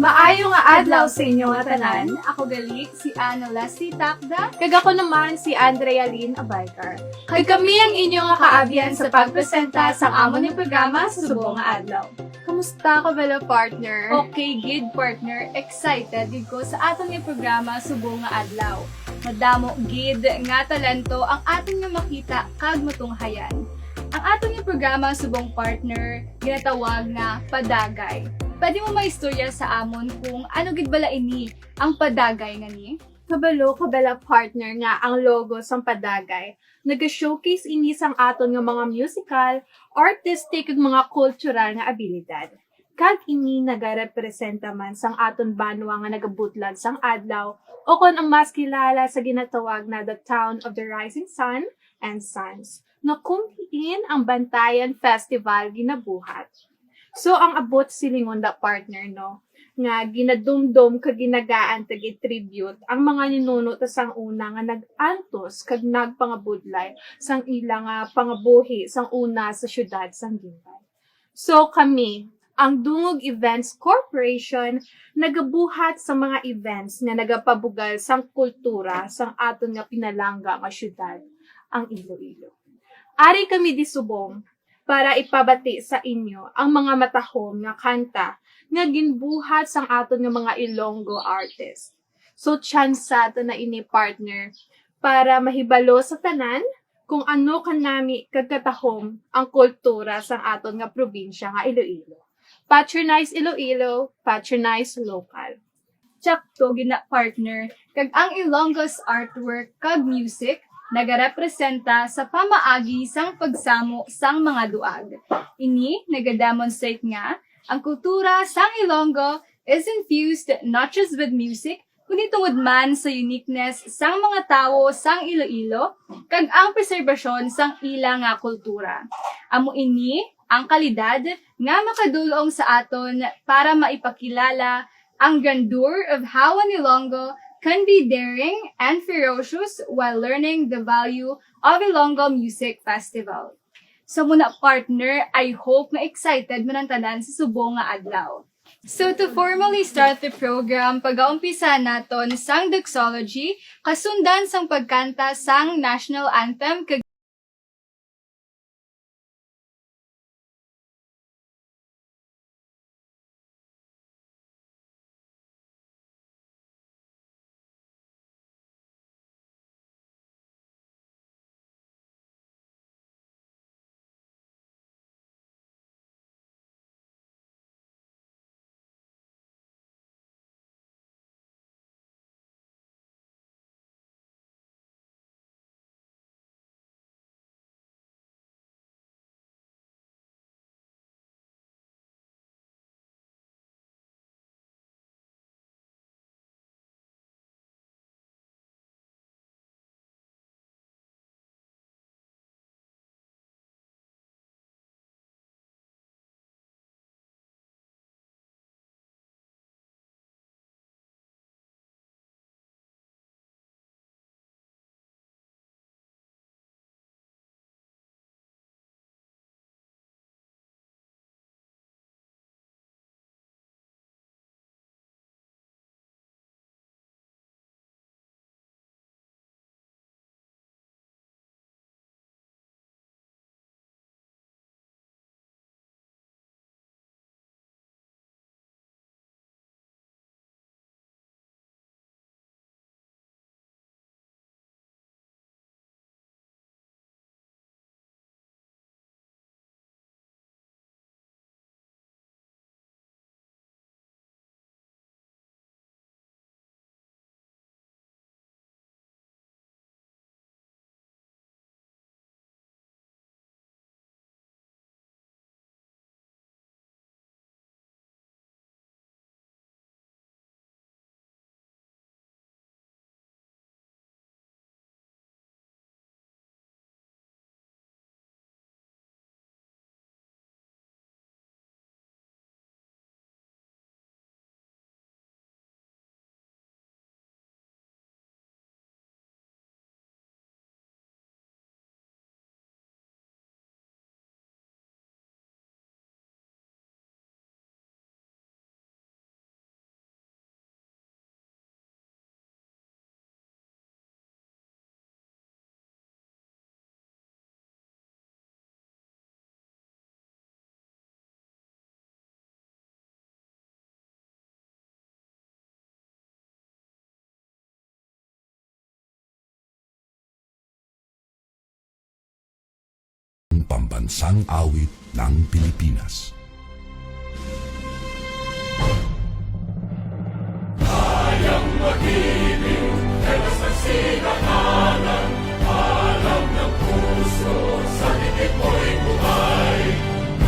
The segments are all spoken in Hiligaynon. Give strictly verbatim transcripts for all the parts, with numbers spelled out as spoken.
Maayo nga adlaw sa inyo nga tanan. Ako gali si Ana Leslie Takda. Kag ako naman si Andrea Lynn Abaycar. Kag kami ang inyo nga kaabyan sa pagpresenta sa amon nga programa sa subong nga adlaw. Kamusta ka bala, partner? Okay gid, partner. Excited gid ko sa aton nga programa subong nga adlaw. Madamo gid nga talento ang aton nga makita kag matunghayan. Ang aton nga programa subong, partner, ginatawag nga Padagay. Pwede mo maistorya sa amon kung ano gid bala ini ang Padagay nga ni? Kabalo ka bala, partner, nga ang logo sang Padagay naga-showcase ini sang aton nga mga musical, artistic, ug mga kultural nga abilidad. Kag ini nagarepresenta man sang aton banwa nga nagabudlay sang adlaw, o kon ang mas kilala sa ginatawag na the Town of the Rising Sun and Sons, nga kung diin ang Bantayan Festival ginabuhat. So, ang abot silingon da, partner, no, nga ginadumdom kag ginagaan ta gid tribute ang mga ninuno ta sang una nga nag-antos kag nagpangabudlay sang ila nga pangabuhi sang una sa siyudad sang Guimbay. So, kami, ang Dungog Events Corporation, nagabuhat sa mga events nga nagapabugal sang kultura sang aton nga pinalangga nga siyudad, ang Iloilo. Ari kami di subong para ipabati sa inyo ang mga matahom nga kanta nga ginbuhat sang aton nga mga Ilonggo artist. So, tsansa ta na ini, partner, para mahibalo sa tanan kung ano kanami kag katahom ang kultura sang aton nga probinsya nga Iloilo. Patronize Iloilo, patronize local. Tsakto gid na, partner, kag ang Ilonggo's artwork kag music nagarepresenta sa pamaagi sang pagsamo sang mga duag. Ini nagademonstrate nga ang kultura sang Ilonggo is infused not just with music, kundi tungod man sa uniqueness sang mga tawo sang Iloilo kag ang preserbasyon sang ila nga kultura. Amo ini ang kalidad nga makadul-ong sa aton para maipakilala ang grandeur of how an Ilonggo can be daring and ferocious while learning the value of Ilonggo Music Festival. So muna, partner, I hope nga excited man ang tanan sa subong nga adlaw. So to formally start the program, pagaumpisa naton sang doxology, kasundan sang pagkanta sang national anthem kag Ang pambansang awit ng Pilipinas. Kayang magiliw, kaya sa sinakanan, alam ng puso, sa dikit mo'y buhay.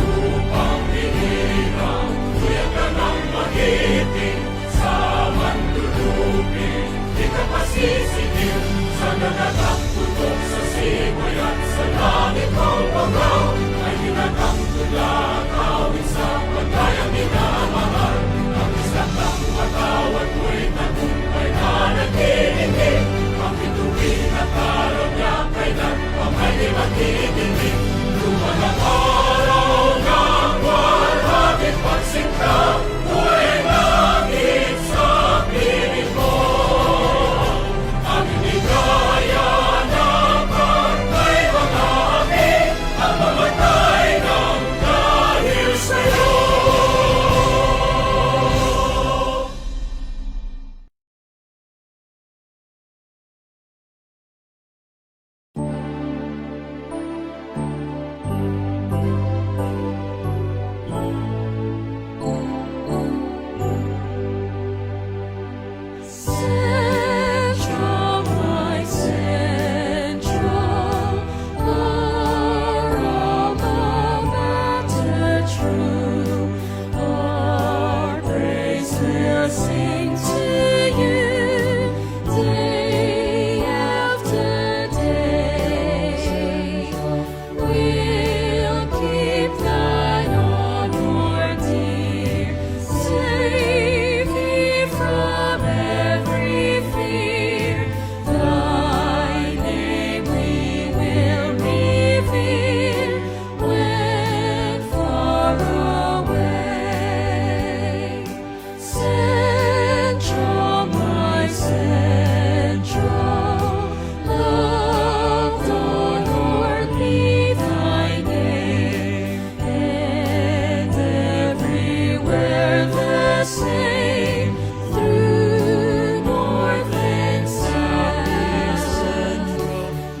Lupang hinirang, tuyag ka ng magiting, sa manlulupi, di ka pasisikin, sa nagagap putok sa simoy at sa langit mong pangaw, ay hinatang tula, kawit sa pagkayang minamahal. Ang isla ng patawad mo'y tagumpay na naghihingi. Ang bituin at araw niya kailan pa may di magdidilim. Duman ang araw ng buwan, hapit pagsinta, buhay langit sa piling mo. Ang ligaya na pagkay mga api, ang mamatay ng dahil sa'yo. Central, my central, our alma mater true, our praise we'll sing to you day after day. We'll keep thine honor dear, save thee from every fear. Thy name we will revere when far away. Central, my central, loved on earth be thy name, and everywhere the same, through north and south.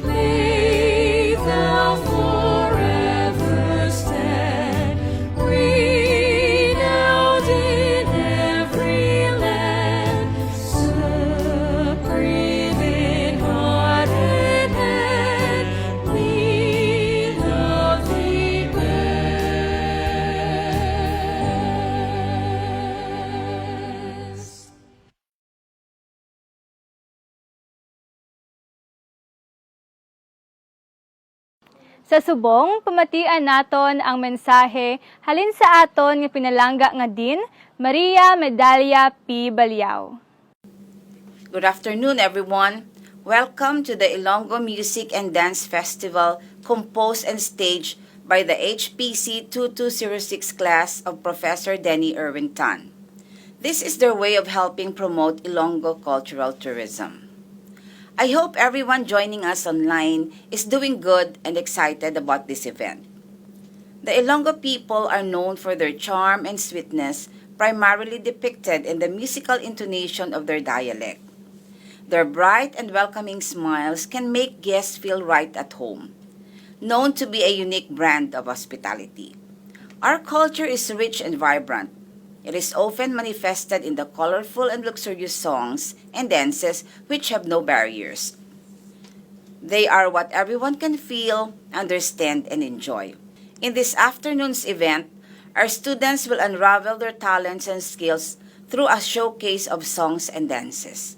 May thou forever stand, renowned in every land, supreme in heart and hand. We love thee best. Sa subong, pamatian naton ang mensahe halin sa aton nga pinalangga nga Dean, Maria Medalla P. Baliao. Good afternoon, everyone. Welcome to the Ilonggo Music and Dance Festival, composed and staged by the H P C two two zero six class of Professor Denny Irwin Tan. This is their way of helping promote Ilonggo cultural tourism. I hope everyone joining us online is doing good and excited about this event. The Ilonggo people are known for their charm and sweetness, primarily depicted in the musical intonation of their dialect. Their bright and welcoming smiles can make guests feel right at home, known to be a unique brand of hospitality. Our culture is rich and vibrant. It is often manifested in the colorful and luxurious songs and dances which have no barriers. They are what everyone can feel, understand, and enjoy. In this afternoon's event, our students will unravel their talents and skills through a showcase of songs and dances.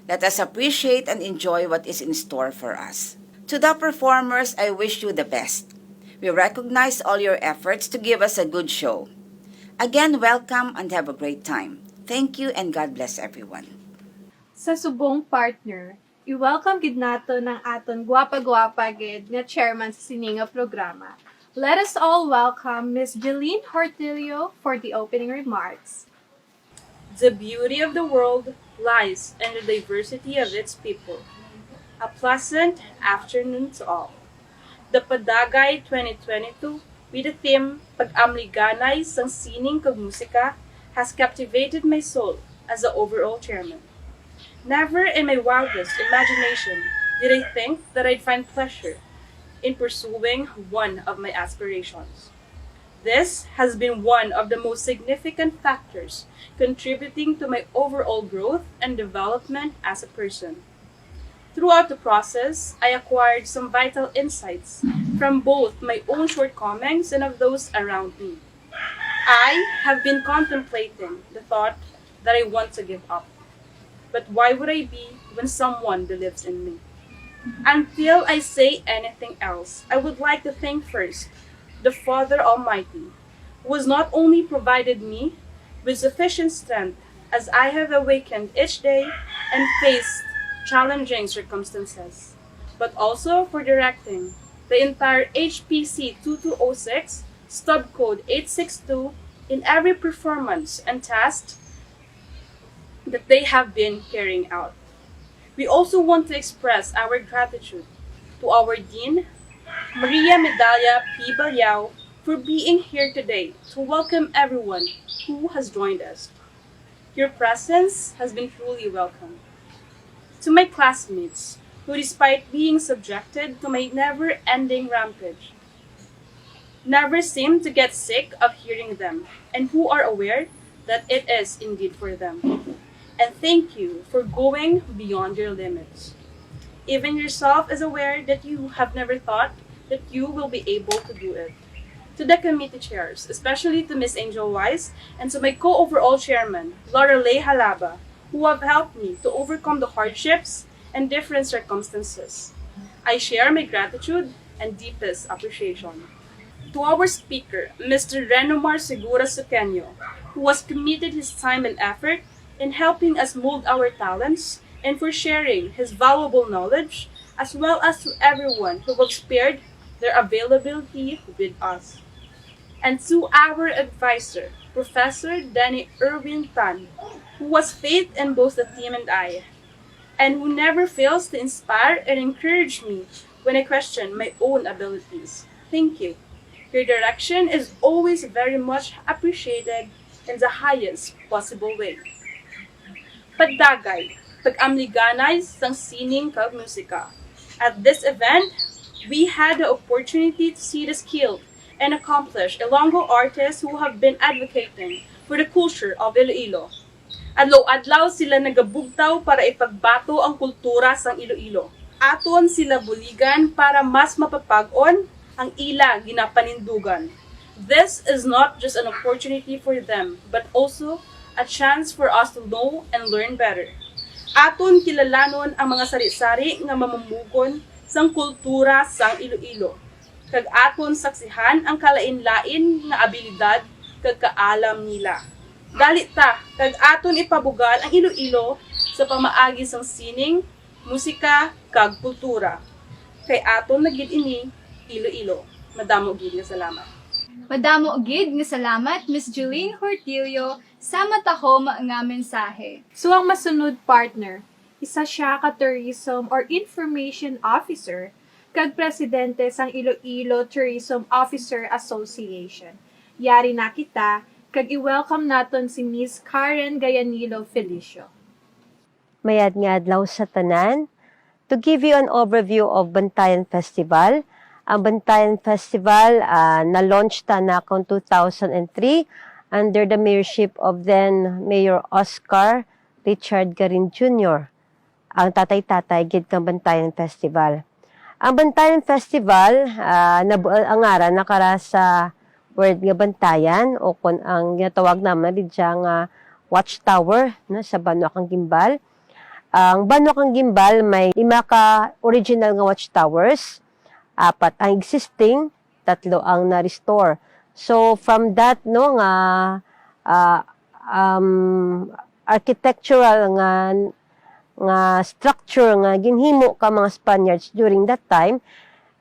Let us appreciate and enjoy what is in store for us. To the performers, I wish you the best. We recognize all your efforts to give us a good show. Again, welcome and have a great time. Thank you and God bless everyone. Sa subong, partner, i-welcome gid naton ang aton gwapa-gwapa gid nga chairman sa sini nga programa. Let us all welcome Miss Jeline Hortillo for the opening remarks. The beauty of the world lies in the diversity of its people. A pleasant afternoon to all. The Padagay twenty twenty-two, with the theme Pag-amliganay sang Sining kag Musika, has captivated my soul as the overall chairman. Never in my wildest imagination did I think that I'd find pleasure in pursuing one of my aspirations. This has been one of the most significant factors contributing to my overall growth and development as a person. Throughout the process, I acquired some vital insights from both my own shortcomings and of those around me. I have been contemplating the thought that I want to give up. But why would I be when someone believes in me? Until I say anything else, I would like to thank first the Father Almighty, who has not only provided me with sufficient strength as I have awakened each day and faced challenging circumstances, but also for directing the entire H P C two two oh six stub code eight six two in every performance and task that they have been carrying out. We also want to express our gratitude to our Dean, Maria Medalla P. Baliao, for being here today to welcome everyone who has joined us. Your presence has been truly welcome. To my classmates, who, despite being subjected to my never-ending rampage, never seem to get sick of hearing them, and who are aware that it is indeed for them. And thank you for going beyond your limits. Even yourself is aware that you have never thought that you will be able to do it. To the committee chairs, especially to Miss Angel Wise and to my co-overall chairman, Laura Lay Halaba, who have helped me to overcome the hardships and different circumstances. I share my gratitude and deepest appreciation. To our speaker, Mister Renomar Segura Suqueño, who has committed his time and effort in helping us mold our talents and for sharing his valuable knowledge, as well as to everyone who have spared their availability with us. And to our advisor, Professor Danny Irwin Tan, who has faith in both the team and I, and who never fails to inspire and encourage me when I question my own abilities. Thank you. Your direction is always very much appreciated in the highest possible way. Pagdagay, pag-amliganay sang sining kag musika. At this event, we had the opportunity to see the skilled and accomplished Ilonggo artists who have been advocating for the culture of Iloilo. Adlaw-adlaw sila nagabugtaw para ipagbato ang kultura sang Iloilo. Aton sila buligan para mas mapapag-on ang ila ginapanindugan. This is not just an opportunity for them, but also a chance for us to know and learn better. Aton kilalanon ang mga sari-sari nga mamumugon sang kultura sang Iloilo, kag aton saksihan ang kalain-lain nga abilidad kag kaalam nila. Dali ta, kag aton ipabugal ang Iloilo sa pamaagi sang sining, musika, kag kultura. Kay aton na gid ini, Iloilo. Madamo gid nga salamat. Madamo gid nga salamat, Miss Jeline Hortilio, sa matahom nga mensahe. So, ang masunod, partner, isa sia ka tourism or information officer kag presidente sang Iloilo Tourism Officer Association. Yari na kita, kag i-welcome naton si Miss Karen Gayanilo Felicio. Mayad nga adlaw sa tanan. To give you an overview of Bantayan Festival, ang Bantayan Festival, ah, na-launch ta na kung two thousand and three under the mayorship of then Mayor Oscar Richard Garin Junior, ang tatay-tatay gid kang Bantayan Festival. Ang Bantayan Festival, ah, nabu-, ang ngaran nakara sa word nga bantayan, o kon ang ginatawag naman didya nga watchtower, no, sa Banwa kang Guimbal. Ang Banwa kang Guimbal may lima ka original nga watchtowers, apat ang existing, tatlo ang na-restore. So, from that, no, nga, ah, um, architectural nga, nga structure nga ginhimo ka mga Spaniards during that time,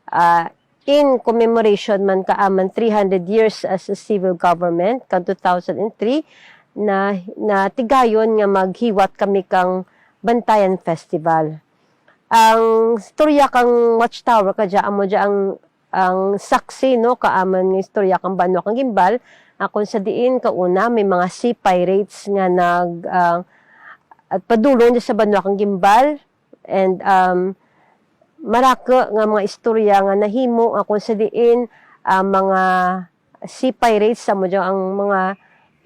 ah, in commemoration man ka amon three hundred years as a civil government, kang two thousand and three, na, natigayon nga maghiwat kami kang Bantayan Festival. Ang istorya kang Watchtower kadya, amo dya ang, ang saksi, no, ka amon nga istorya kang Banwa kang Guimbal, ah, kung sa diin kauna may mga sea pirates nga nag, ah, at padulong dya sa Banwa kang Guimbal, and, um, marake nga mga istorya nga nahimo nga kung sa diin, ah, mga sea pirates, amo dyan ang mga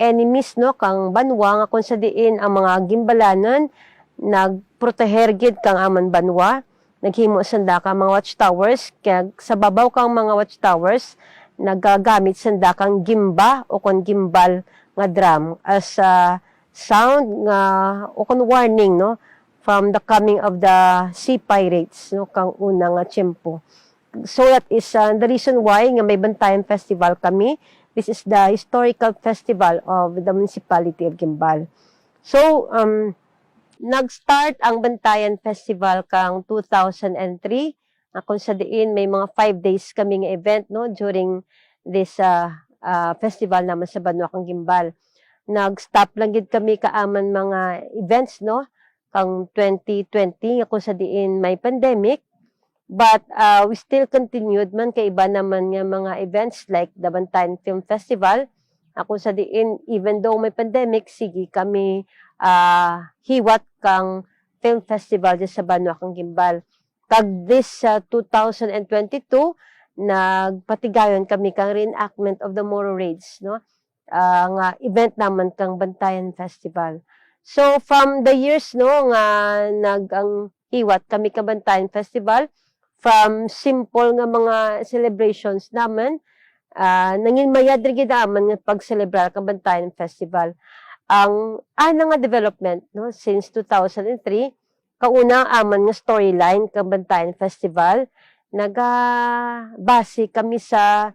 enemies, no, kang banwa, nga kung sa diin ang mga Gimbalanon nagproteher gid kang aman banwa, naghimo sanda ka mga watchtowers, kag sa babaw kang mga watchtowers nagagamit sanda kang gimba o kon gimbal nga drum as a sound nga o kon warning, no, from the coming of the sea pirates, no, kang una nga tiyempo. So that is, uh, the reason why nga may Bantayan Festival kami. This is the historical festival of the municipality of Guimbal. So, um, nag-start ang Bantayan Festival kang two thousand and three, nga kung sa diin may mga five days kami nga event, no, during this, uh, uh, festival naman sa banwa kang Guimbal. Nag-stop lang gid kami kaaman mga events, no, kang twenty twenty, nga kung sa diin may pandemic. But, uh, we still continued man kay iba naman nga mga events like the Bantayan Film Festival. Ako sa diin, even though may pandemic, sige kami, ah, hiwat kang film festival dyan sa banwa kang Guimbal. Kag this, ah, two thousand and twenty-two, nagpatigayon kami kang reenactment of the Moro Raids, no? Ah, nga event naman kang Bantayan Festival. So, from the years, no, nga nag-, ang hiwat kami ka Bantayan Festival, from simple nga mga celebrations naman, ah, nangin mayad ra gid naman nga pagselebrar ka Bantayan Festival. Ang ana nga development, no, since two thousand and three, kauna ang aman nga storyline kang Bantayan Festival, nagabase kami sa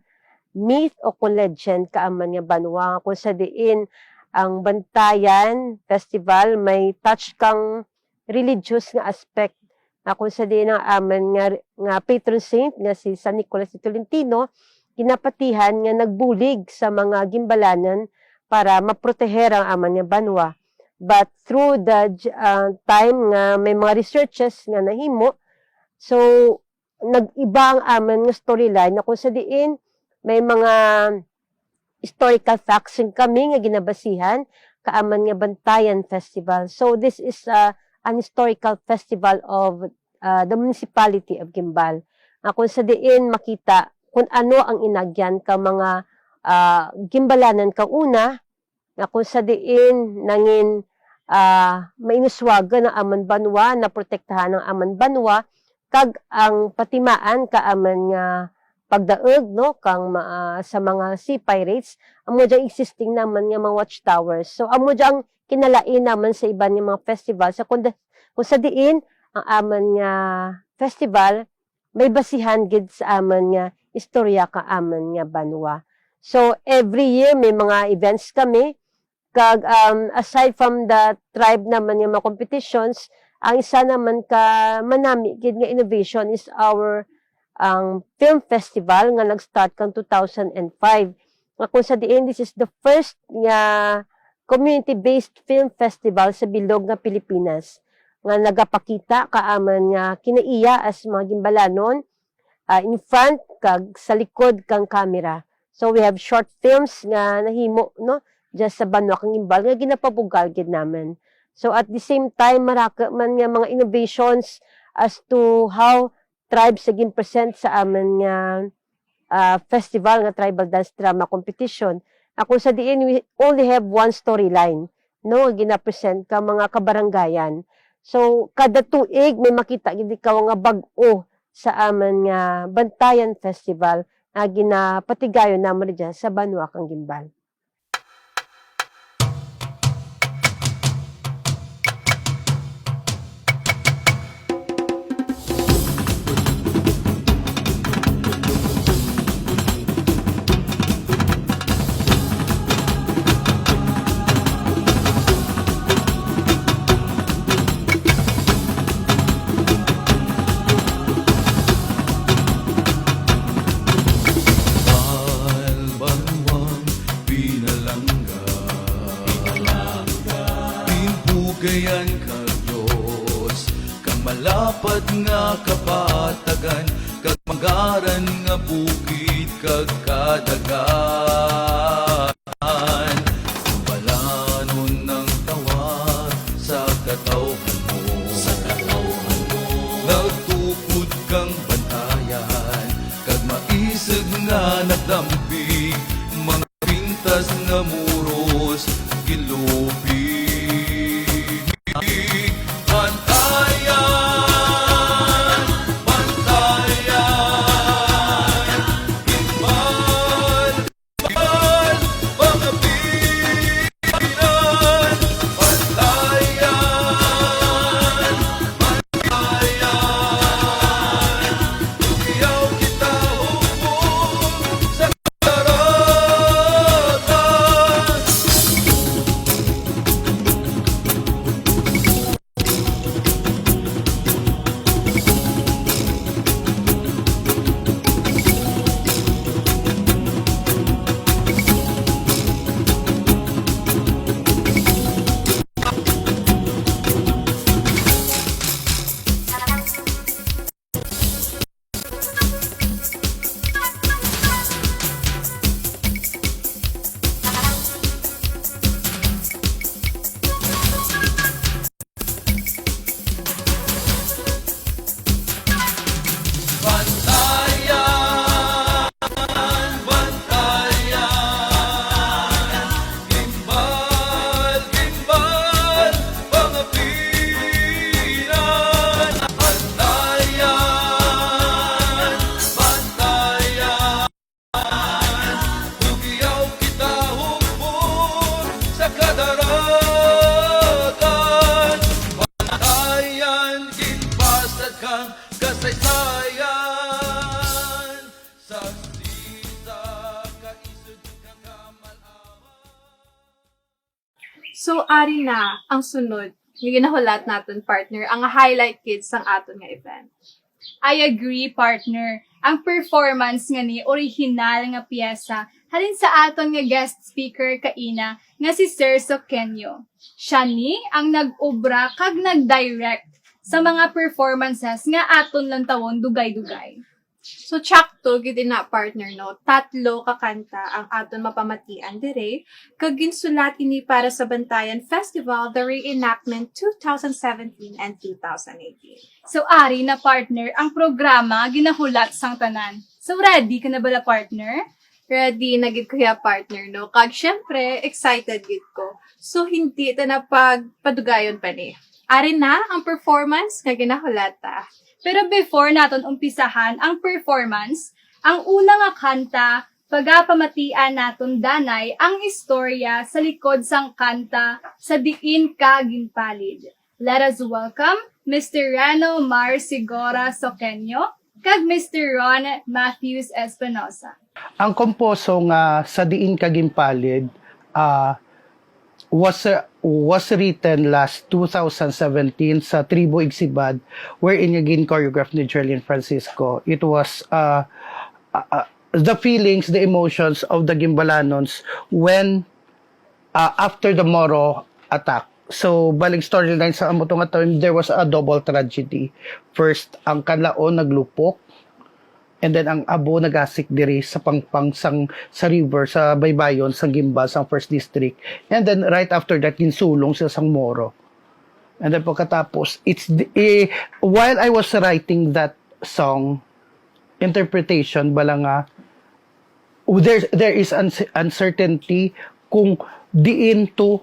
myth o kon legend kaaman nga banwa, kung sa diin ang Bantayan Festival may touch kang religious nga aspect, nga kung sa diin ang aman nga, nga patron saint nga si San Nicolas de Tolentino, ginapatihan nga nagbulig sa mga Gimbalanon para maproteher ang aman nga banwa. But through the j-, ah, time nga may mga researches nga nahimo, so, nag-iba ang aman nga storyline, na kung sa diin may mga historical facts kami nga ginabasihan kaaman nga Bantayan Festival. So, this is, uh, an historical festival of, uh, the municipality of Guimbal. Nga kung sa diin makita kung ano ang inagyan ka mga, uh, Gimbalanon kauna, nga kung sa diin nangin, ah, mainuswagan ang aman banwa, naprotektahan ang aman banwa, kag ang patimaan kaaman nga pagdaog, no, kang ma-, ah, sa mga sea pirates, amo dya existing naman nga mga watchtowers. So, amo dya ang kinalain naman sa iban nga mga festival. Sa kung da-, kung sa diin ang aman nga festival, may basihan gid sa aman nga istorya ka aman nga banwa. So, every year may mga events kami. Kag, um, aside from the tribe naman nga mga competitions, ang isa naman ka manami gid nga innovation is our, ang film festival nga nag-start kang two thousand and five. Nga kung sa diin, this is the first nga community-based film festival sa bilog nga Pilipinas nga nagapakita kaaman nga kinaiya as mga Gimbalanon, ah, in front kag sa likod kang kamera. So, we have short films nga nahimo, no, dyan sa banwa kang Guimbal nga ginapabugal gid naman. So, at the same time, marake man nga mga innovations as to how tribes sa gin-present sa aman nga, ah, festival nga tribal dance drama competition. Ako sa diin, we only have one storyline, no, nga gina-present ka mga kabarangayan. So, kada tuig may makita gid ikaw nga bag-o sa aman nga Bantayan Festival nga ginapatigayon naman dyan sa banwa kang Guimbal. Banwang pinalangga, ginbugayan ka Dios, kang malapad nga kapatagan, kag mangaran nga bukid kag kadagan. Balanon ang tawag sa katawhan mo. Sa katawhan mo. Nagtukod Nga nagdambig, mga pintas nga muros, gilupi. Bantayan, bantayan, imbal, imbal, mga pinan, bantayan, bantayan, tugiyaw kita hugbon sa daratan. Bantayan, bantayan, gimbal, gimbal, pangapiran. Bantayan, bantayan, tugiyaw kita hugbon sa kadaratan. Bantayan, ginpasad kang kasaysayan, saksi sa kaisog nga kamalaman. So, ari na ang sunod nga ginahulat naton, partner, ang highlight gid sang aton nga event. I agree, partner. Ang performance nga ni original nga piyesa halin sa aton nga guest speaker kaina nga si Sir Soqueño. Siya ni ang nag-obra kag nag-direct sa mga performances nga aton lantawon dugay-dugay. So, tsakto gid ina, partner, no? Tatlo ka kanta ang aton mapamatian dire, kag ginsulat ini para sa Bantayan Festival, the reenactment two thousand seventeen and two thousand eighteen. So, ari na, partner, ang programa ginahulat sang tanan. So, ready ka na bala, partner? Ready na gid ko ya, partner, no? Kag syempre, excited gid ko. So, hindi ta na pagpadugayon pa ni. Ari na ang performance nga ginahulata. Pero before naton umpisahan ang performance, ang una nga kanta, pagapamatian naton danay ang istorya sa likod sang kanta Sa Diin Ka Ginpalid. Let us welcome Mister Reno Mar Sigora Soqueño kag Mister Ron Matthews Espinosa. Ang komposo nga Sa Diin Ka Ginpalid, ah, was, uh, was written last two thousand seventeen sa Tribo Igsibad, wherein nga gin-choreograph ni Jerlyn Francisco. It was, uh, uh, uh, the feelings, the emotions of the Gimbalanons when, uh, after the Moro attack. So, balik storyline sa amo to nga time, there was a double tragedy. First, ang Kanlaon naglupok, and then ang Abo nagasik diri sa pangpang sang, sa river, sa baybayon sang Gimba, sang First District. And then, right after that, ginsulong sila sang Moro. And then pagkatapos, it's the, eh, while I was writing that song, interpretation bala nga, there, there is uns-, uncertainty kung diin to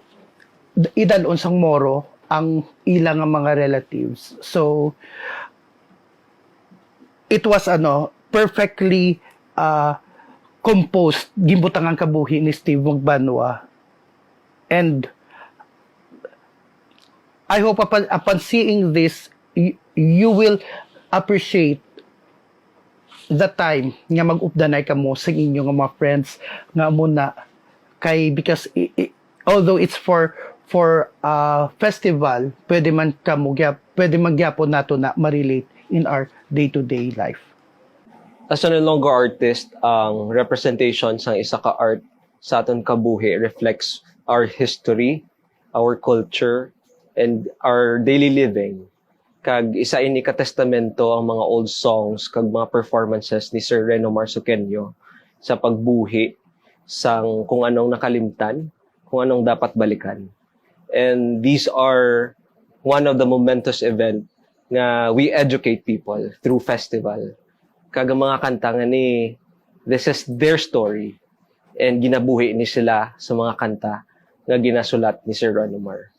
idalon sang Moro ang ila nga mga relatives. So, it was, ano, perfectly, uh, composed, ginbutangan kabuhi ni Steve Magbanwa. And I hope upon, upon seeing this, y-, you will appreciate the time nga mag-updanay kamo sa inyo nga mga friends nga amo na kay, because i-, i-, although it's for, for a festival, pwede man kamo gyap-, pwede man gyapon nato na ma-relate in our day-to-day life. As an Ilonggo artist, ang representation sang isa ka art sa aton kabuhi reflects our history, our culture, and our daily living. Kag isa ini ka testamento ang mga old songs kag mga performances ni Sir Reno Marsuqueño sa pagbuhi sang kung anong nakalimtan, kung anong dapat balikan. And these are one of the momentous event nga we educate people through festival. Kag ang mga kanta nga ni This is their story. And ginabuhi ni sila sa mga kanta nga ginasulat ni Sir Ron Omar.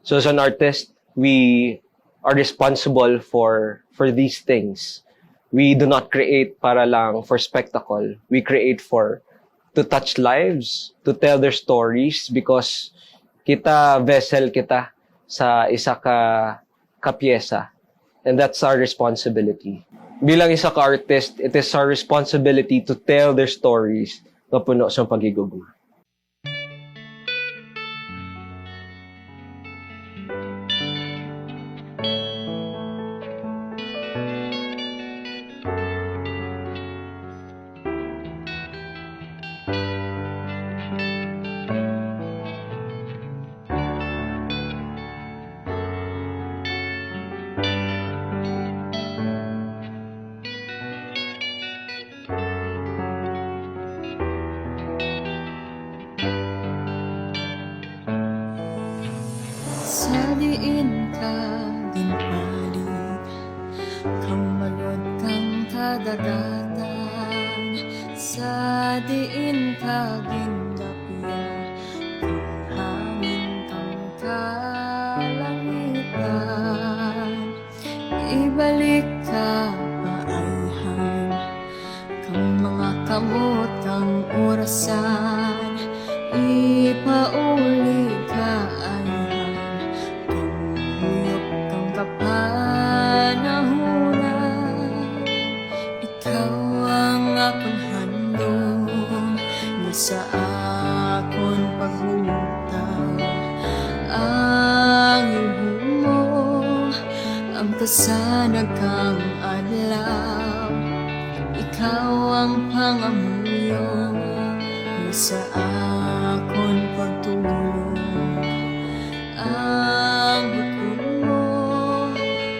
So as an artist, we are responsible for for these things. We do not create para lang for spectacle. We create for to touch lives, to tell their stories because kita vessel kita sa isa ka ka pyesa. And that's our responsibility. Bilang isa ka artist, it is our responsibility to tell their stories nga puno sa paghigugma. Sa diin ka ginpalit, kambalot kang kadagatan, sa diin ka gindapyo, kang hangin kang kalangitan. Ibalik ka paayhan kang mga kamot kang orasan, ipauli ka ayhan kang buyok kang kapanahunan. Ikaw ang akon handom, nga sa akon paghultaw ang ibo mo, ang kasanag kang adlaw. Ikaw ang pangamuyo, nga sa akon pagtulog. Ang button mo,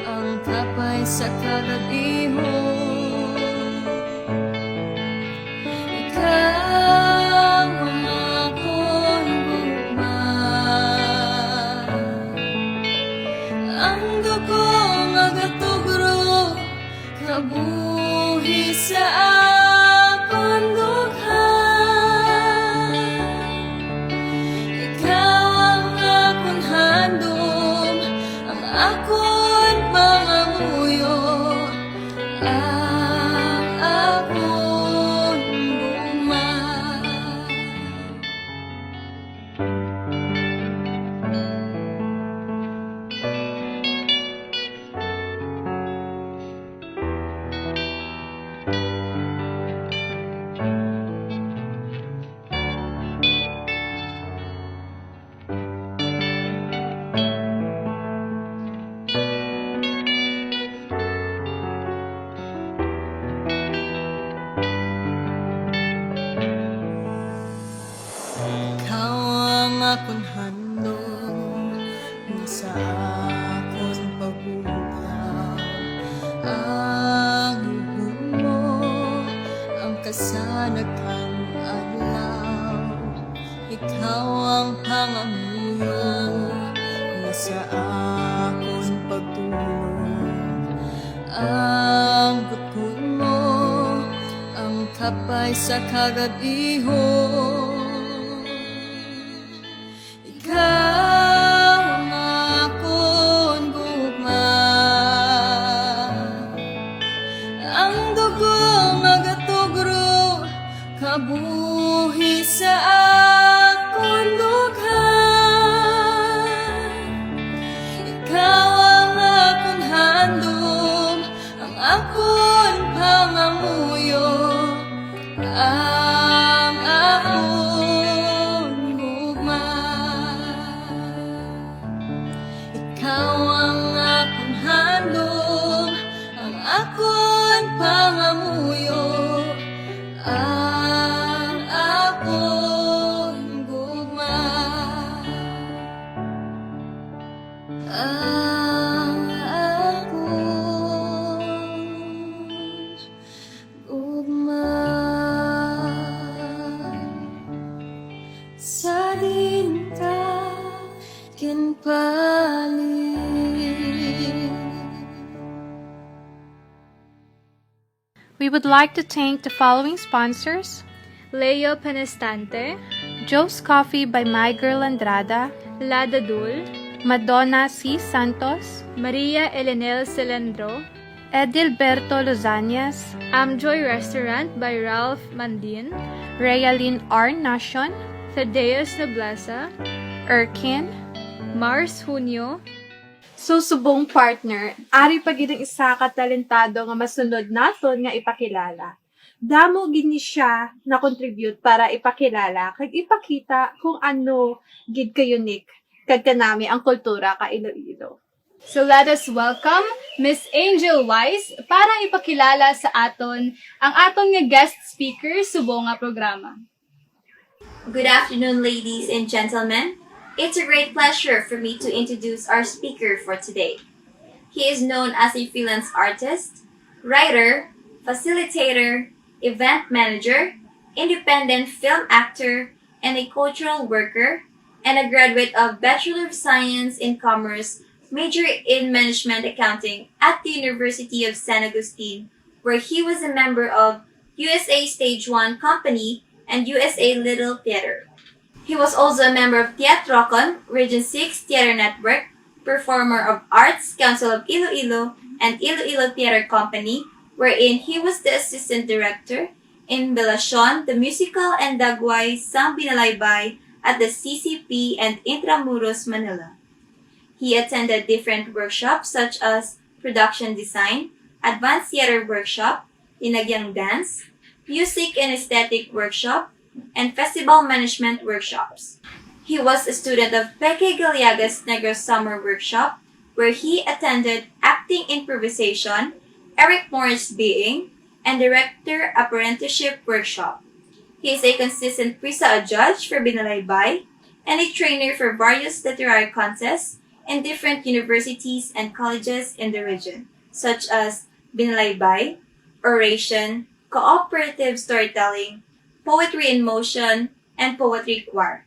ang kapay sa kagab-ihon. Ikaw ang akon gugma, ang dugo nga gatugro, kabuhi sa akon dughan. Ikaw ang akon handom, ang akon pangamuyo, ang akon gugma. Ikaw ang akon handom, nga sa akon pagulaw. Ang ibo mo, ang kasanag kang adlaw. Ikaw ang pangamuyo, nga sa akon pagtulog. Ang button mo, ang kapay sa kagab-ihon. Ikaw ang akon gugma, ang dugo nga gatugro, kabuhi sa akon dughan. Ikaw ang akon handom, ang akon pangamuyo, ang akon gugma. Ikaw ang akon handom, ang akon pangamuyo, ang I'd like to thank the following sponsors: Leo Penestante, Joe's Coffee by My Girl Andrada, Lada Dul, Madonna C Santos, Maria Elenel Celendro, Edilberto Lozanias, Amjoy Restaurant by Ralph Mandin, Realin R Nashon, Thaddeus Nobleza, Erkin, Mars Junio. So, subong partner, ari pa gid ang isa ka talentado nga masunod naton nga ipakilala. Damo gid ni siya na-contribute para ipakilala kag ipakita kung ano gid ka-unique kag kanami ang kultura ka Iloilo. So let us welcome Miss Angel Wise para ipakilala sa aton ang aton nga guest speaker subong nga programa. Good afternoon, ladies and gentlemen. It's a great pleasure for me to introduce our speaker for today. He is known as a freelance artist, writer, facilitator, event manager, independent film actor, and a cultural worker, and a graduate of Bachelor of Science in Commerce, major in Management Accounting at the University of San Agustin, where he was a member of U S A Stage One Company and U S A Little Theater. He was also a member of Teatrocon, Region Six Theater Network, Performer of Arts, Council of Iloilo, and Iloilo Theater Company, wherein he was the assistant director in Belacion, the musical, and Dagway sang Binalaybay at the C C P and Intramuros, Manila. He attended different workshops such as production design, advanced theater workshop, dinagyang dance, music and aesthetic workshop, and festival management workshops. He was a student of Peke Galiagas Negros Summer Workshop, where he attended acting improvisation, Eric Morris Being, and director apprenticeship workshop. He is a consistent PRISA judge for Binalaybay and a trainer for various literary contests in different universities and colleges in the region, such as Binalaybay, Oration, Cooperative Storytelling, Poetry in Motion, and Poetry Choir.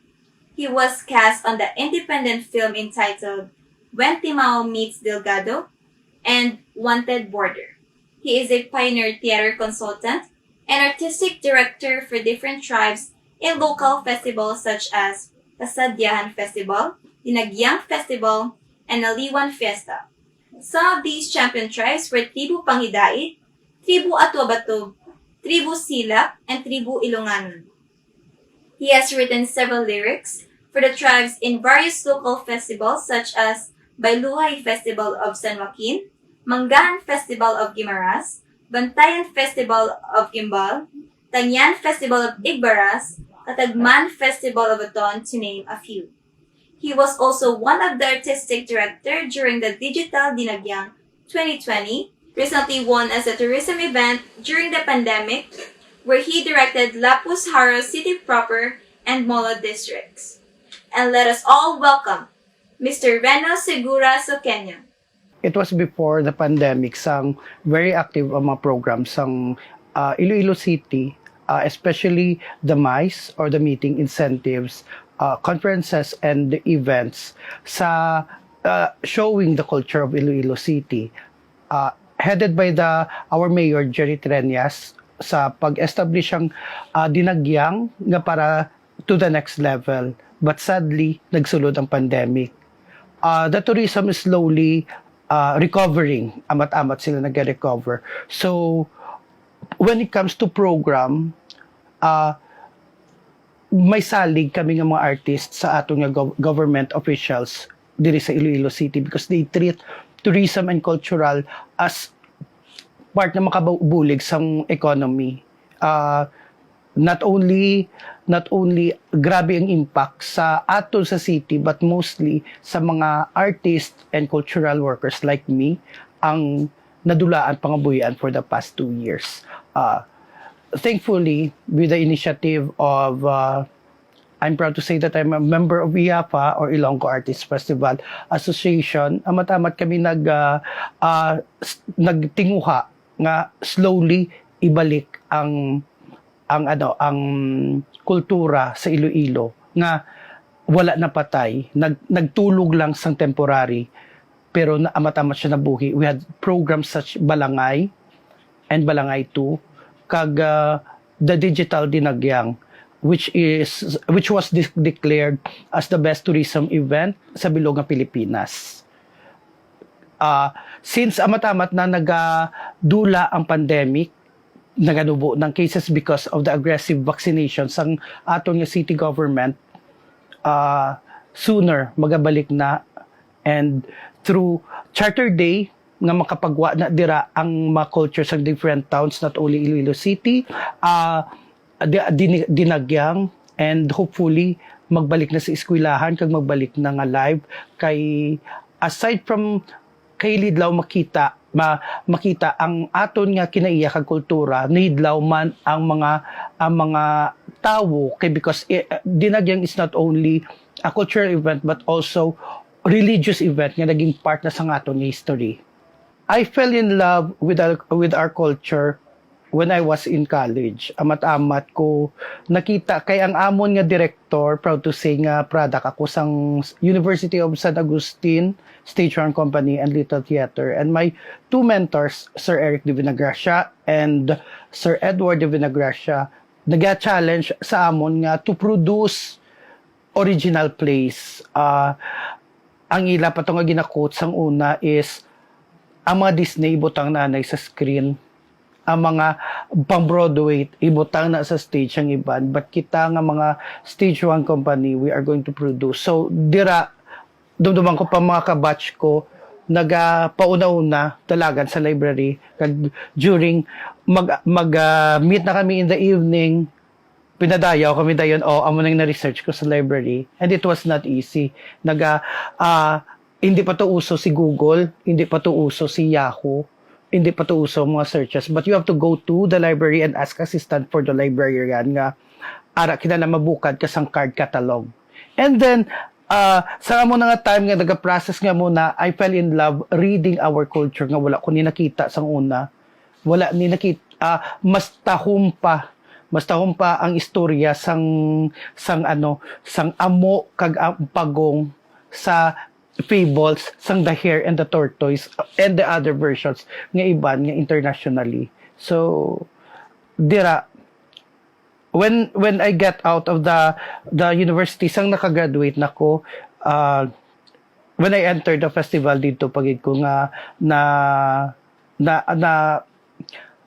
He was cast on the independent film entitled When Timao Meets Delgado and Wanted Border. He is a pioneer theater consultant and artistic director for different tribes in local festivals such as Kasadyahan Festival, Dinagyang Festival, and Aliwan Fiesta. Some of these champion tribes were Tribu Pangidaid, Tribu Atuabatub, Tribu Silap, and Tribu Ilonganon. He has written several lyrics for the tribes in various local festivals such as Bailuhay Festival of San Joaquin, Manggahan Festival of Guimaras, Bantayan Festival of Guimbal, Tangyan Festival of Igbaras, Katagman Festival of Oton, to name a few. He was also one of the artistic director during the Digital Dinagyang twenty twenty, recently won as a tourism event during the pandemic, where he directed Lapuz Jaro City Proper and Molo districts. And let us all welcome Mister Reno Segura Soqueño. It was before the pandemic sang very active ang mga program sang uh, Iloilo City, uh, especially the MICE or the meeting incentives, uh, conferences and the events sa uh, showing the culture of Iloilo City. Uh, headed by the our mayor Jerry Treñas sa pag-establish ang uh, dinagyang nga para to the next level. But sadly, nagsulod ang pandemic. Uh, the tourism is slowly uh, recovering. Amat-amat sila nag-recover. So, when it comes to program, uh, may salig kami nga mga artists sa ato nga gov- government officials diri sa Iloilo City because they treat tourism and cultural as part na makabulig sang economy. Uh, not only not only grabe ang impact sa ato sa city but mostly sa mga artists and cultural workers like me ang nadulaan pangabuhian for the past two years. Uh, thankfully, with the initiative of uh, I'm proud to say that I'm a member of IAFA or Ilonggo Artists Festival Association. Amat-amat kami nag uh, uh, nagtinguha nga slowly ibalik ang ang ano ang kultura sa Iloilo nga wala napatay, nag, nagtulog lang sang temporary pero amat-amat siya nabuhi. We had programs such Balangay and Balangay two kag, ah, the digital Dinagyang, which is, which was de-, declared as the best tourism event sa bilog nga Pilipinas. Ah, since amat-amat na nagadula ang pandemic, naganubo ng cases because of the aggressive vaccination sang aton nga city government, ah, sooner magabalik na, and through Charter Day nga makapagwa na dira ang mga culture sa different towns, not only Iloilo City, ah, di-, dini-, Dinagyang, and hopefully magbalik na sa eskwelahan kag magbalik na nga live. Kay aside from kay Lidlaw makita, ma-, makita ang aton nga kinaiya kag kultura, nahidlaw man ang mga, ang mga tawo, kay because, eh, Dinagyang is not only a cultural event but also religious event nga naging part na sa aton history. I fell in love with our, with our culture when I was in college. Amat-amat ko nakita kay ang amon nga direktor, proud to say nga product ako sang University of San Agustin Stage One Company and Little Theater. And my two mentors, Sir Eric de Vinagracia and Sir Edward de Vinagracia, naga-challenge sa amon nga to produce original plays. Ah, ang ila pa to nga gina-quote sang una is, ang mga Disney ibutang na anay sa screen, ang mga pang Broadway ibutang na sa stage ang iban, but kita nga mga stage one company, we are going to produce. So dira, dumduman ko pa mga kabatch ko, nagapauna-una dalagan sa library, kag during mag, mag, ah, meet na kami in the evening, pinadayaw kami dayon, o, amo nang na-research ko sa library. And it was not easy. Naga, ah, hindi pa to uso si Google, hindi pa to uso si Yahoo, hindi pa to uso ang mga searches. But you have to go to the library and ask assistant for the librarian nga ara kinahanglan mabukad ka sang card catalog. And then, ah, sa amo na nga time nga nagaprocess nga muna, I fell in love reading our culture nga wala ko ni nakita sang una. Wala ni nakit-, ah, mas tahom pa, mas tahom pa ang istorya sang, sang ano, sang amo kag ang pagong sa fables sang The Hare and the Tortoise and the other versions nga iban nga internationally. So, dira, when, when I get out of the, the university, sang nakagraduate na ko, ah, when I entered the festival dito, pagid ko nga na, na, na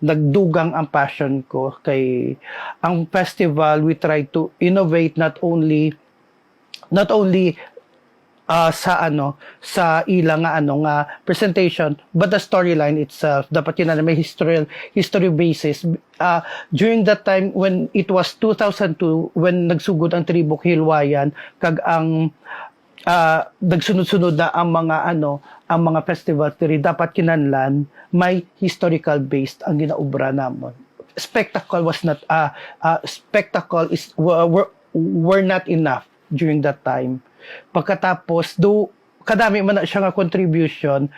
nagdugang ang passion ko kay ang festival, we try to innovate not only, not only, ah, sa ano, sa ila nga ano nga presentation, but the storyline itself. Dapat yun na may historical, history basis. Ah, during that time when it was two thousand two, when nagsugod ang Tribok Hilwayan, kag ang, ah, nagsunod-sunod na ang mga ano, ang mga festival diri, dapat kinahanglan may historical based ang ginaobra namon. Spectacle was not, ah, ah, spectacle is, were, were, were not enough during that time. Pagkatapos, do kadami man na siya nga contribution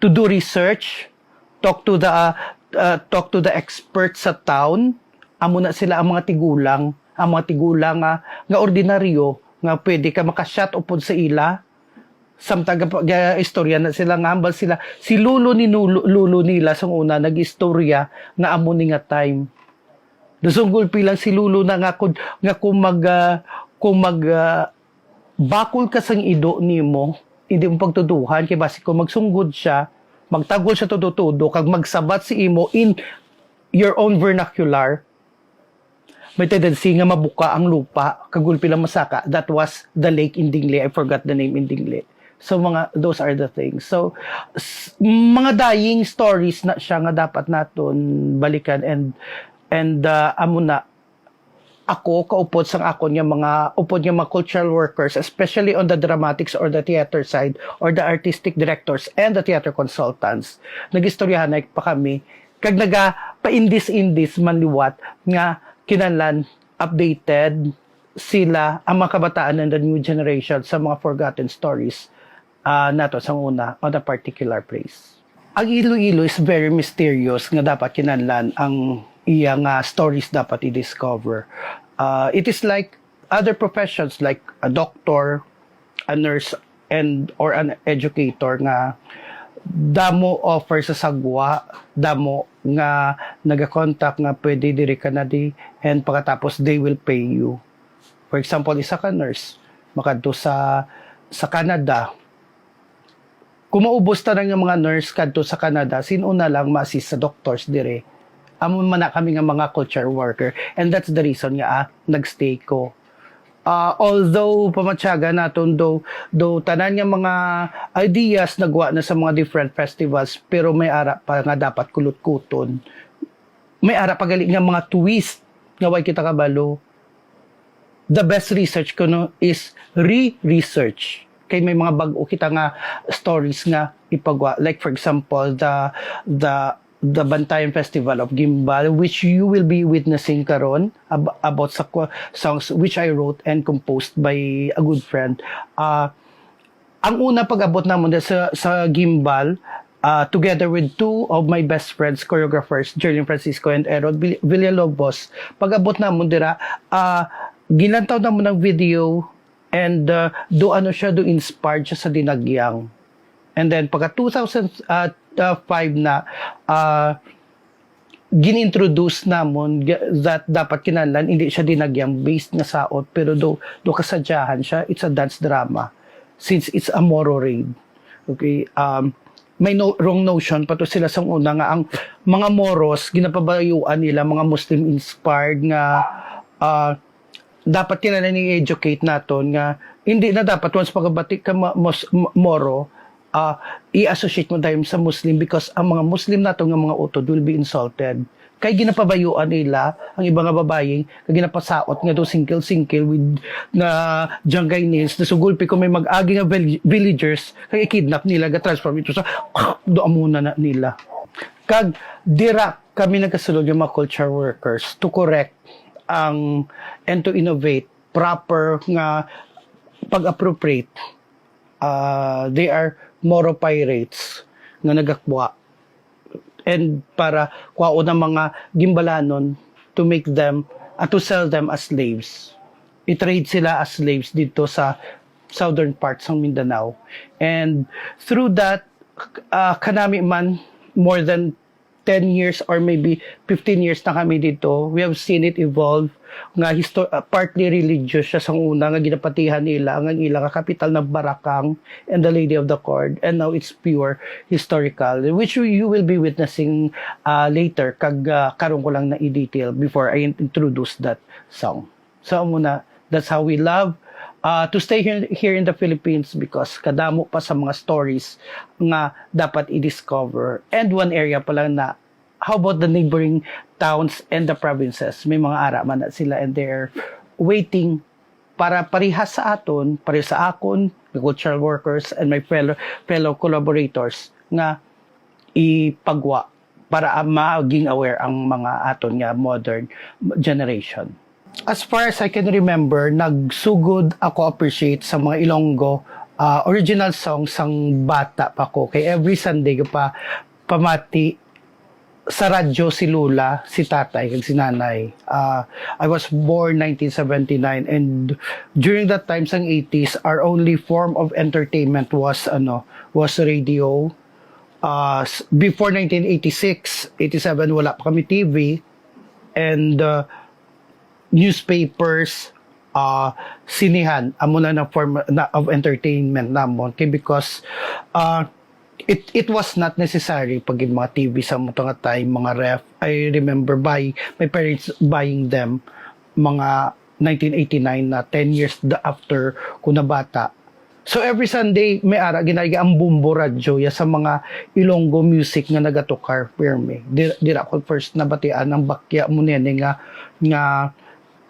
to do research, talk to the, uh, talk to the experts sa town. Amo na sila ang mga tigulang, ang mga tigulang nga, nga ordinaryo nga pwede ka maka-shot upod sa ila. Samtang ga-, ga-istorya na sila nga hambal sila, si lolo ni nulo-, lolo nila sang una nag-istorya nga amo ni nga time. Dasong gulpi lang si lolo na nga kung, nga kung mag, ah, kung mag, ah, bakol ka sang ido nimo, hindi mo pagtuduhan, kay basi kung magsunggod siya, magtagol siya todo-todo, kag magsabat si imo in your own vernacular, may tendency nga mabuka ang lupa, kagulpi lang masaka. That was the lake in Dingle. I forgot the name in Dingle. So, mga, those are the things. So, s-, mga dying stories na siya nga dapat naton balikan and, and, uh, amo na, ako kaupod sang akon nga mga, upod nga mga cultural workers, especially on the dramatics or the theater side, or the artistic directors and the theater consultants. Nagistoryahanay pa kami, kag nagapaindis-indis man liwat nga kinahanglan updated sila, ang mga kabataan and the new generation, sa mga forgotten stories, ah, nato sang una on a particular place. Ang Iloilo is very mysterious nga dapat kinahanglan ang iya nga stories dapat i-discover. Ah, it is like other professions like a doctor, a nurse, and, or an educator nga Damo offer sa Sagwa, damo nga nagakontak nga pwede diri ka na di, and pagkatapos they will pay you. For example, isa ka nurse, makadto sa, sa Canada. Kung maubos tanan nga mga nurse kadto sa Canada, sin-o na lang ma-assist sa doctors dire? Amo man na kami nga mga culture worker. And that's the reason nga, ah, nagstay ko. Ah, although pamatyaga naton, though, though tanan nga mga ideas nagwa na sa mga different festivals, pero may ara pa nga dapat kulot-kuton. May ara pa gali nga mga twist nga way kita kabalo. The best research kuno is re-research. Kay may mga bag-o kita nga stories nga ipagwa. Like, for example, the, the, the Bantayan Festival of Guimbal, which you will be witnessing karon, ab-, about sa kwa-, songs which I wrote and composed by a good friend. Ah, ang una, pag-abot namon sa, sa Guimbal, ah, together with two of my best friends, choreographers, Jerlyn Francisco and Errol Vill-, Villalobos, pag-abot namon dira, ah, ginlantaw namon ang video and, ah, do ano siya, do inspired siya sa Dinagyang. And then, pagka two thousand five na, ah, gin-introduce namon ga-, that dapat kinahanglan hindi siya Dinagyang based nga saot, pero do, do kasadyahan siya, it's a dance drama since it's a Moro raid. Okay, um, may no, wrong notion pa to sila sa una nga ang mga Moros ginapabayuan nila mga Muslim inspired nga, ah, dapat kinahanglan i-educate naton nga hindi na dapat once magabati ka ma-, mos-, m-, Moro, ah, i-associate mo dayon sa Muslim because ang mga Muslim nato nga mga utod will be insulted. Kay ginapabayuan nila ang iba nga babayi nga ginapasaot nga do singkil-singkil with na jangay nails, na sugulpi kung may mag-agi nga vil-, villagers, kay i-kidnap nila, ga-transform ito sa do amo na, na nila. Kag dira kami nagkasulod nga mga culture workers to correct ang and to innovate proper nga pag-appropriate. Ah, they are Moro pirates nga nagakwa and para kwaon ang mga Gimbalanon to make them, ah, to sell them as slaves. I-trade sila as slaves dito sa southern parts ng Mindanao. And through that, ah, kanami man, more than ten years or maybe fifteen years na kami dito, we have seen it evolve nga histo-, ah, partly religious siya sang una nga ginapatihan nila ang, ang ila nga kapital na Barakang and the Lady of the Cord, and now it's pure historical, which you, you will be witnessing, ah, later kag, ah, karon ko lang na i-detail before I in-, introduce that song. So, amo na, that's how we love, uh, to stay here, here in the Philippines because kadamo pa sa mga stories nga dapat i-discover. And one area pa lang na, how about the neighboring towns and the provinces? May mga ara man na sila and they're waiting para parehas sa aton, pareho sa akon, the cultural workers and my fellow, fellow collaborators nga ipagwa para, ah, maging aware ang mga aton nga modern generation. As far as I can remember, nagsugod ako appreciate sa mga Ilonggo, ah, original song sang bata pa ko. Kay every Sunday ko pa pamati sa radyo si Lola, si Tatay, kag si Nanay. Ah, I was born nineteen seventy-nine, and during that time sang eighties, our only form of entertainment was, ano, was radio. Ah, s-, before nineteen eighty-six, eighty-seven, wala pa kami T V, and, ah, newspapers, ah, sinehan, amo na ang form na, of entertainment namon. Kay because, ah, it, it was not necessary pag yung mga T V sa mo nga time, mga ref. I remember buy, my parents buying them mga nineteen eighty-nine na, ten years the, after ko nabata. So every Sunday, may ara ginaiga ang Bombo Radyo ya sa mga Ilonggo music nga nagatukar, pirmi. Di-, dira ko first nabatian ang bakya mo nene nga, nga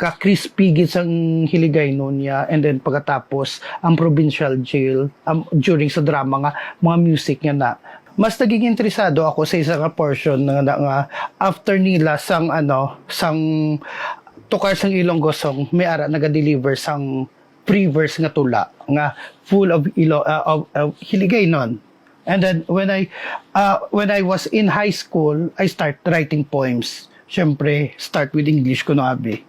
ka-crispy gid sang Hiligaynon niya, and then pagkatapos ang provincial jail, um, during sa drama nga mga music nga na. Mas naging interesado ako sa isa nga portion nga, nga after nila sang, ano, sang tukar sang Ilonggo song, may ara naga-deliver sang free verse nga tula nga full of Ilo-, ah, of, of Hiligaynon. And then when I, ah, when I was in high school, I start writing poems. Siyempre, start with English ko, no, abi.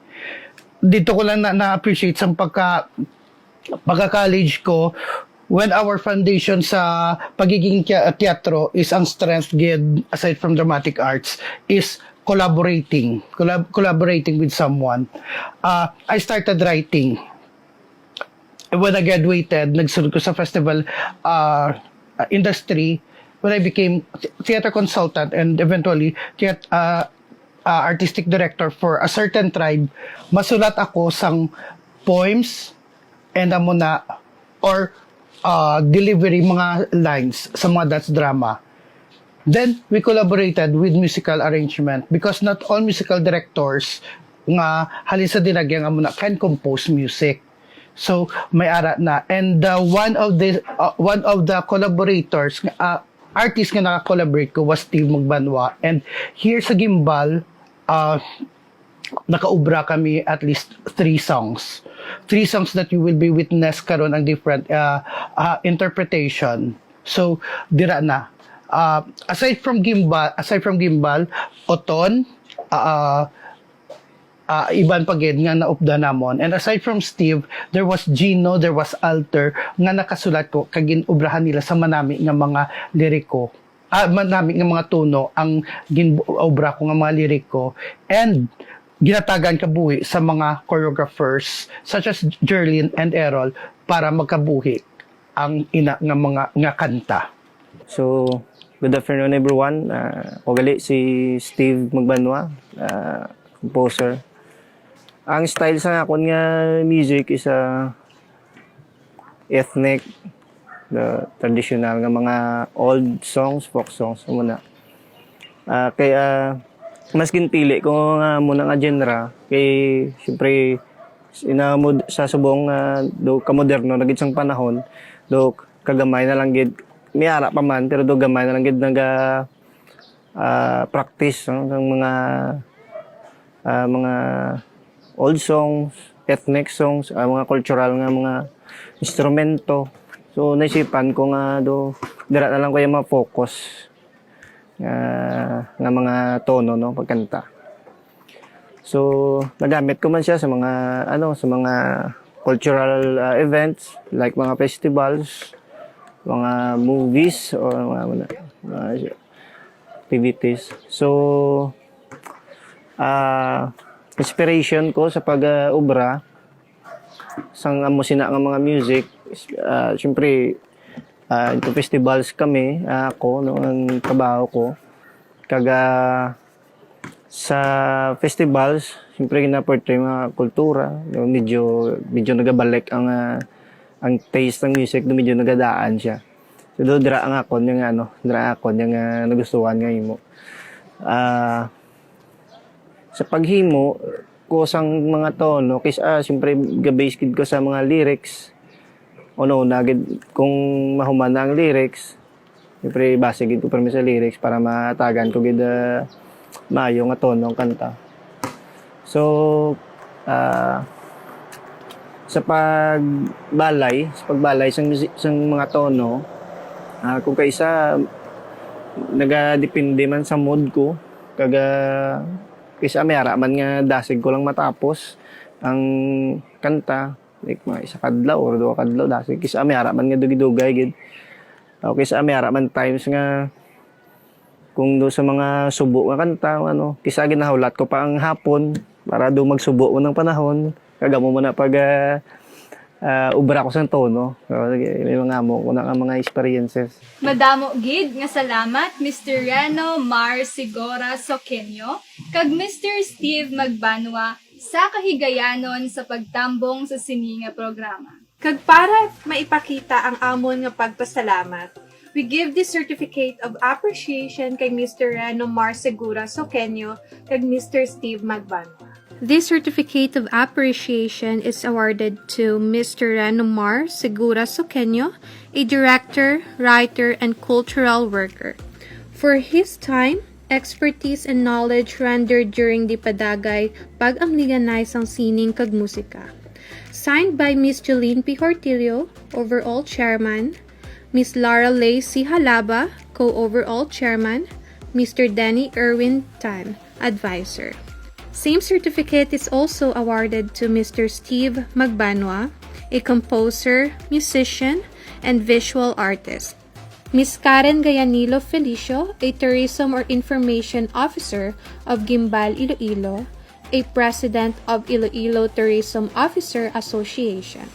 Dito ko lang na, na-appreciate sang pagka, pagka-college ko, When our foundation sa pagiging tia- teatro is ang strength gid, aside from dramatic arts, is collaborating, collab- collaborating with someone. Uh, I started writing. When I graduated, nagsunod ko sa festival uh, industry, when I became th- theater consultant and eventually theat- uh, uh, artistic director for a certain tribe, masulat ako sang poems and amo na, or uh, delivery, mga lines sa mga dance drama. Then we collaborated with musical arrangement because not all musical directors nga halin sa Dinagyang amo na can compose music. So may ara na, and uh, one of the uh, one of the collaborators uh, artist nga naka-collaborate ko was Steve Magbanwa, and here sa Gimbal uh, nakaubra kami at least three songs. Three songs that you will be witness karon ang different uh, uh, interpretation. So dira na. Uh, aside from Gimbal, aside from Gimbal, Oton, uh, uh, iban pa gid nga naupda namon. And aside from Steve, there was Gino, there was Alter nga nakasulat ko kag ginubrahan nila sa manami nga mga liriko. Ah, manami nga mga tono ang ginobra ko nga mga liriko. And ginatagan kabuhi sa mga choreographers such as Jerlyn and Errol para magkabuhi ang ina nga mga nga kanta. So, good afternoon everyone. Uh, ako gali si Steve Magbanwa, uh, composer. Ang style sa akon nga music is uh, ethnic, the traditional nga mga old songs, folk songs, amo na. Uh, kay uh, mas ginpili ko nga muna nga genre kay siyempre ina mo sa subong uh, do kamoderno na gid sang panahon do kagamay na lang gid may ara pa man pero do gamay na lang gid naga ah, practice no, ng mga ah, mga old songs, ethnic songs, ah, mga cultural nga mga instrumento. So naisipan ko nga do dira na lang ko yung mga focus nga nga mga tono no pagkanta. So nagamit ko man siya sa mga ano sa mga cultural ah, events like mga festivals, mga movies o mga, mga, mga activities. So ah inspiration ko sa pag-obra sang amo sina nga mga music, ah, syempre ah, into festivals kami, ah, ako no ang trabaho ko. Kag ah, sa festivals, syempre gina-portray mga kultura, no? Medyo medyo nagabalik ang ah, ang taste ng music, do medyo nagadaan siya. So do dira ang akon yung ano, dira ang akon yung ah, nagustuhan nga himo. Ah, sa paghimo ko sang mga tono, kis ah, siyempre ga-base gid ko sa mga lyrics. Una-una gid kung mahuman na ang lyrics, siyempre base gid ko permi sa lyrics para matagan ko gid ah, maayo nga tono ang kanta. So, ah, sa pagbalay, sa pagbalay sang musi- sang mga tono, ah, kung kaisa nagadepende man sa mood ko, kaga kaisa may ara man nga dasig ko lang matapos ang kanta, like mga isa kadlaw or duha kadlaw dasig, kaisa may ara man nga dugay-dugay gid. O kaisa may ara man times nga kung do sa mga subo nga kanta, ano, kisa ginahulat ko pa ang hapon para do magsubo mo ng panahon. Kagamo mo na pag ah, ah, ubra ko sang tono. So, may mga amo ko na nga mga experiences. Madamo gid nga salamat Mister Reno Mar Sigora Soqueño kag Mister Steve Magbanwa sa kahigayanon sa pagtambong sa sini nga programa. Kag para maipakita ang amon nga pagpasalamat, we give this certificate of appreciation kay Mister Reno Mar Segura Soqueño kag Mister Steve Magbanwa. This certificate of appreciation is awarded to Mister Reno Mar Segura Soqueño, a director, writer, and cultural worker, for his time, expertise, and knowledge rendered during the Padagay pag-amliganay sang sining kag musika. Signed by Miss Jolene P. Hortillo, Overall Chairman, Miss Lara Lay C. Halaba, Co-Overall Chairman, Mister Danny Erwin Tan, Advisor. Same certificate is also awarded to Mister Steve Magbanwa, a composer, musician, and visual artist. Miss Karen Gayanilo Felicio, a Tourism or Information Officer of Guimbal, Iloilo, a President of Iloilo Tourism Officer Association.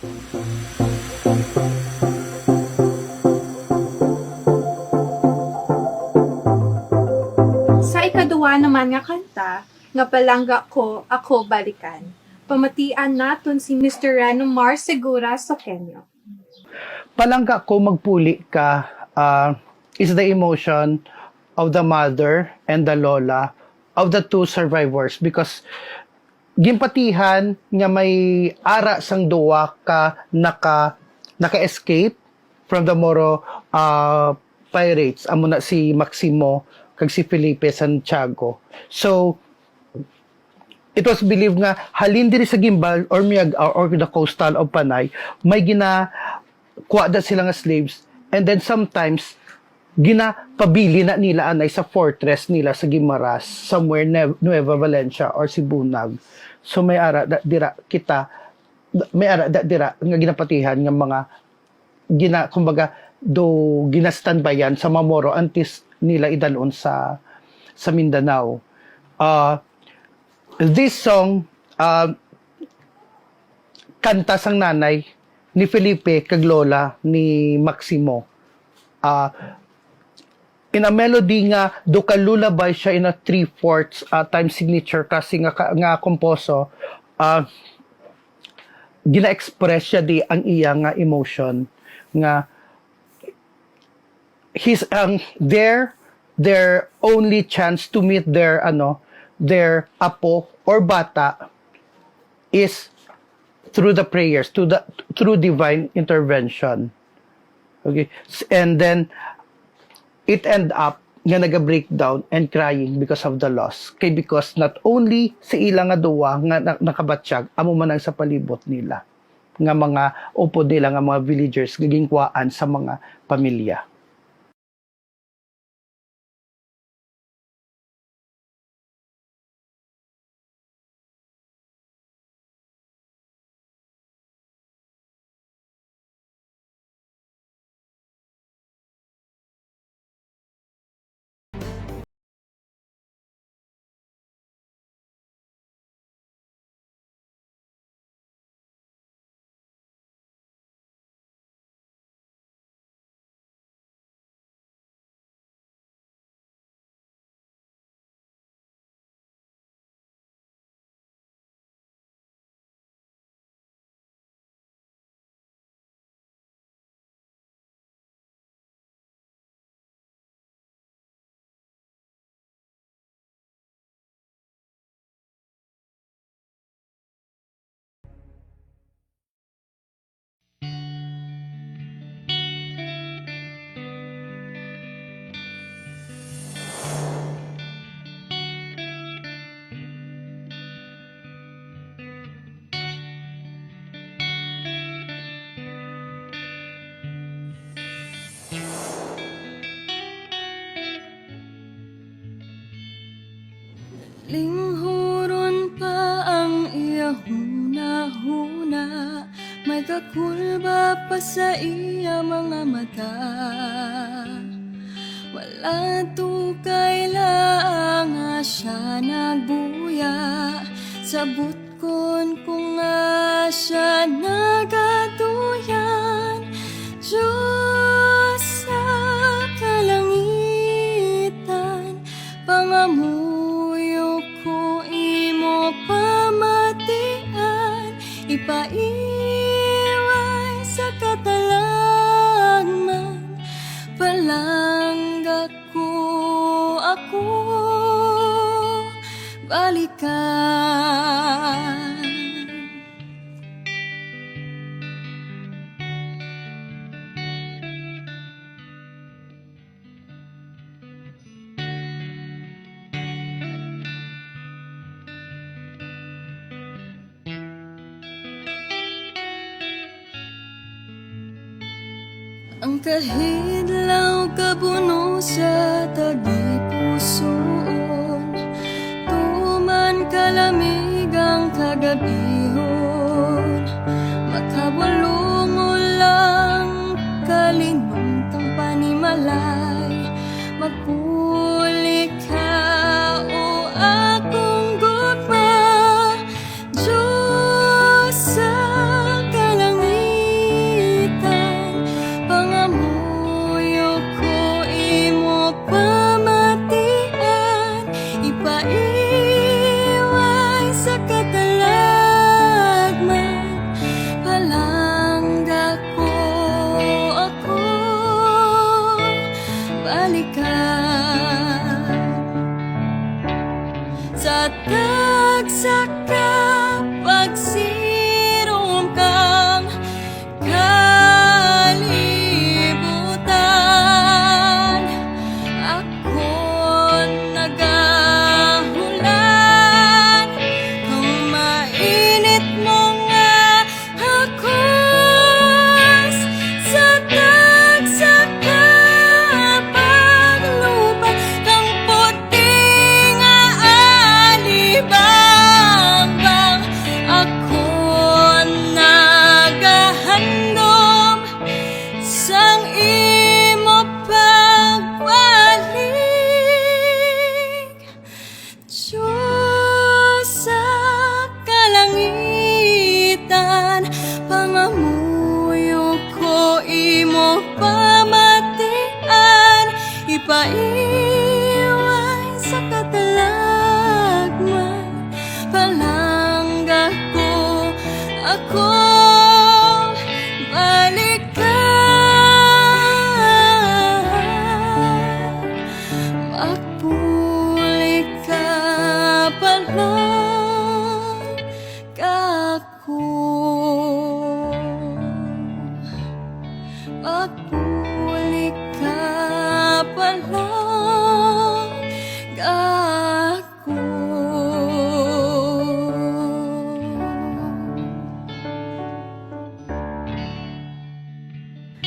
Sa ikaduwa naman nga kanta, nga Palangga Ko, Ako Balikan, pamatian naton si Mister Renomar Segura Soqueño. Palangga ko magpuli ka, ah, is the emotion of the mother and the lola of the two survivors, because ginpatihan nga may ara sang duwa ka naka, naka-escape from the Moro, ah, pirates, amo na si Maximo kag si Felipe Santiago. So, it was believed nga halin diri sa Guimbal or Miag-ao or the coastal of Panay, may ginakuha da sila nga slaves, and then sometimes ginapabili na nila anay sa fortress nila sa Guimaras, somewhere Nev-, Nueva Valencia or Sibunag. So may ara da, dira kita, may ara da, dira nga ginapatihan nga mga gina-, kumbaga, do ginastanbayan sa mga Moro antes nila idalon sa, sa Mindanao. Ah, this song, ah, kanta sang nanay ni Felipe kag lola ni Maximo. Ah, in a melody nga do ka lullaby siya in a three-fourths, ah, time signature kasi nga ka-, nga komposo, ah, gina-express siya di ang iya nga emotion nga his, ang their, their only chance to meet their, ano, their apo or bata is through the prayers, to the, through divine intervention. Okay? S-, and then, it end up nga naga-breakdown and crying because of the loss. Kay because not only sa ila nga duwa nga na-, nakabatyag, amo man ang sa palibot nila, nga mga upod nila nga mga villagers, nga ginkuhaan sa mga pamilya. Linghuron pa ang iya hunahuna, may kakulba pa sa iya mga mata. Wala to kay laang nga siya nagbuya, sa butkon ko nga siya nagaduyan. Diyos sa kalangitan, pangamuyo ko imo pamatian, ipaiway sa katalagman, palangga ko, ako balikan. Ang kahidlaw kabuno sa tagipusoon, tuman kalamig ang kagabihon, makabulo Lay, magpuli ka, o akong gugma, Diyos sa kalangitan, pangamuyo ko imo pamatian, ipaiway sa katalagman, palangga ko ako, balikan. Sa tagsa ka pagsirom kang kalibutan, ako nagahulat kang mainit mo nga hakos sa tagsa ka paglupa, kang puti nga alibambang ako nagahandom sang imo pagbalik. Diyos sa kalangitan, pangamuyo ko imo pamatian, ipaiway sa katalagman, palangga ko ako, balikan. Magpuli ka, palangga ko. Magpuli ka, palangga ko.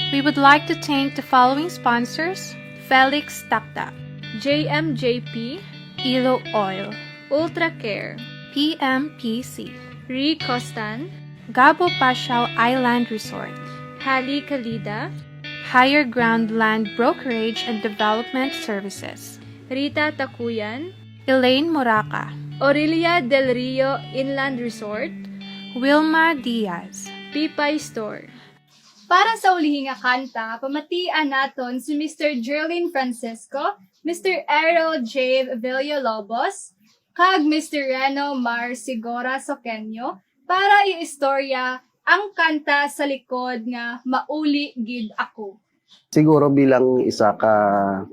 We would like to thank the following sponsors: Felix Taktak, J M J P, Ilo Oil, Ultra Care, P M P C, Ricostan, Gabo Pasiao Island Resort, Hali Calida, Higher Ground Land Brokerage and Development Services, Rita Takuyan, Elaine Moraca, Aurelia Del Rio Inland Resort, Wilma Diaz, Pipay Store. Para sa ulihi nga kanta, pamatian naton si Mister Jerlin Francisco, Mister Errol Jave Villalobos, kag Mister Reno Mar Sigora Soqueño para iistorya ang kanta sa likod nga Mauli Gid Ako. Siguro bilang isa ka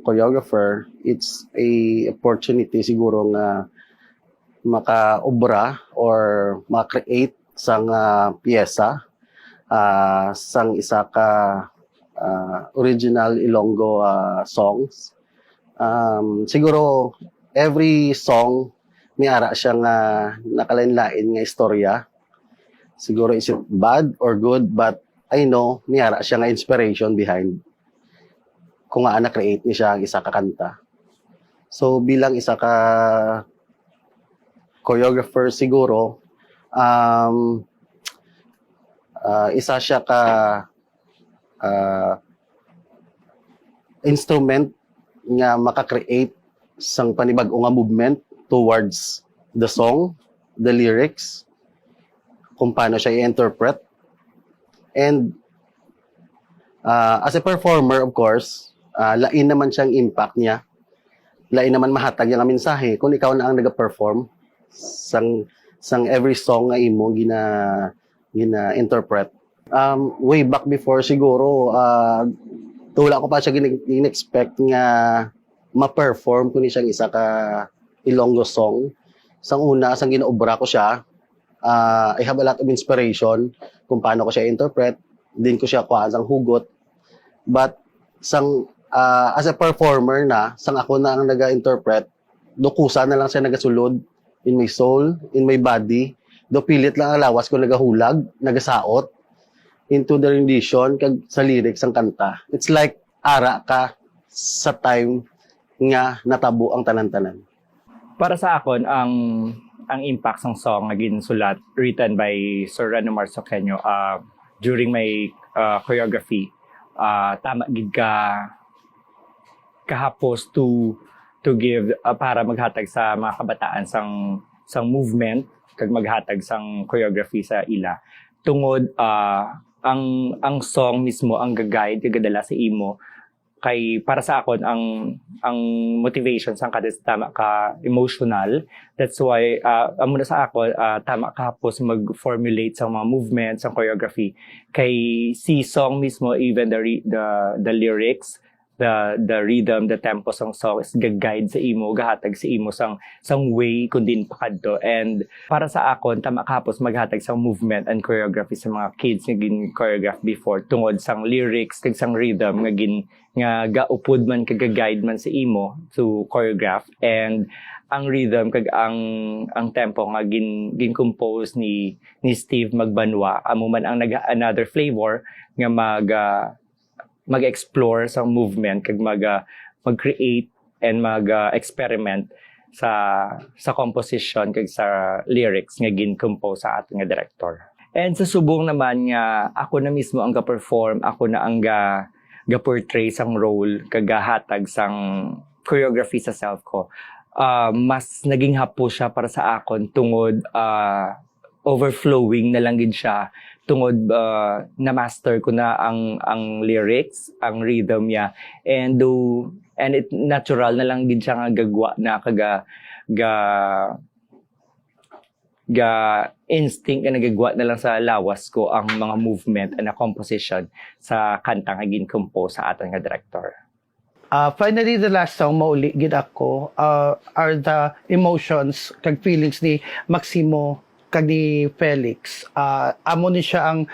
choreographer, it's a opportunity siguro nga makaobra or maka-create sang, ah, piyesa, ah, sang isa ka, ah, original Ilonggo, ah, songs. Um, siguro every song may ara siya nga nakalain-lain nga istorya. Siguro is it bad or good, but I know may ara siya nga inspiration behind kung ngaa na-create ni siya ang isa ka kanta. So, bilang isa ka choreographer siguro, um, ah, isa siya ka, ah, instrument nga maka-create sang panibag-o nga movement towards the song, the lyrics, kung paano siya i-interpret. And, ah, as a performer, of course, ah, lain naman siyang impact niya. Lain naman mahatag niya nga mensahe kung ikaw na ang nag-perform sang, sang every song nga imo gina-, gina-interpret. Um, way back before siguro, ah, wala ko pa siya gin-, gin-expect nga ma-perform ko ni siyang isa ka Ilonggo song. Sang una, sang ginaobra ko siya, ah, I have a lot of inspiration kung paano ko siya interpret. Din ko siya kuhaan sang hugot. But sang, ah, as a performer na, sang ako na ang naga-interpret, do kusa na lang siya nagasulod in my soul, in my body. Do pilit lang ang lawas ko nagahulag, nagasaot into the rendition kag sa lyrics sang kanta. It's like ara ka sa time nga natabo ang tanan-tanan. Para sa akon, ang, ang impact sang song nga ginsulat, written by Sir Reno Mar Soqueño, ah, during my, ah, choreography, ah, tama gid ka kahapos to to give, ah, para maghatag sa mga kabataan sang sang movement kag maghatag sang choreography sa ila. Tungod, ah, ang ang song mismo ang ga-guide kag gadala sa imo. Kay para sa akon ang ang motivation sang kanta is tama ka emotional. That's why, ah, amo na sa akon, ah, tama kahapos mag-formulate sa mga movements, sa choreography. Kay si song mismo, even the re- the the lyrics, the the rhythm, the tempo sang song is ga-guide sa imo, gahatag sa imo sang sang way kung diin pakadto. And para sa akon, tama kahapos maghatag sang movement and choreography sa mga kids nga gin-choreograph before tungod sang lyrics kag sang rhythm nga gin nga gaupod man kag ga-guide man sa imo to choreograph. And ang rhythm kag ang ang tempo nga gin gin-compose ni ni Steve Magbanwa amo man ang nag another flavor nga mag ah, mag-explore sa movement kag mag ah, mag-create and mag ah, experiment sa sa composition kag sa lyrics nga gin-compose sa aton nga director. And sa subong naman nga ako na mismo ang ga-perform, ako na ang ga ga-portray sang role kag gahatag sang choreography sa self ko, ah, mas naging hapos siya para sa akon tungod, ah, overflowing na lang gid siya tungod, ah, na-master ko na ang ang lyrics, ang rhythm niya, and do and it natural na lang gid siya nga gagwa na kag ga ga ga instinct nga nagagwa na lang sa lawas ko ang mga movement and a composition sa kanta nga gin-compose sa aton nga director. Ah, finally, the last song, mauli gid ako, ah, are the emotions kag feelings ni Maximo kag ni Felix. Ah, amo ni siya ang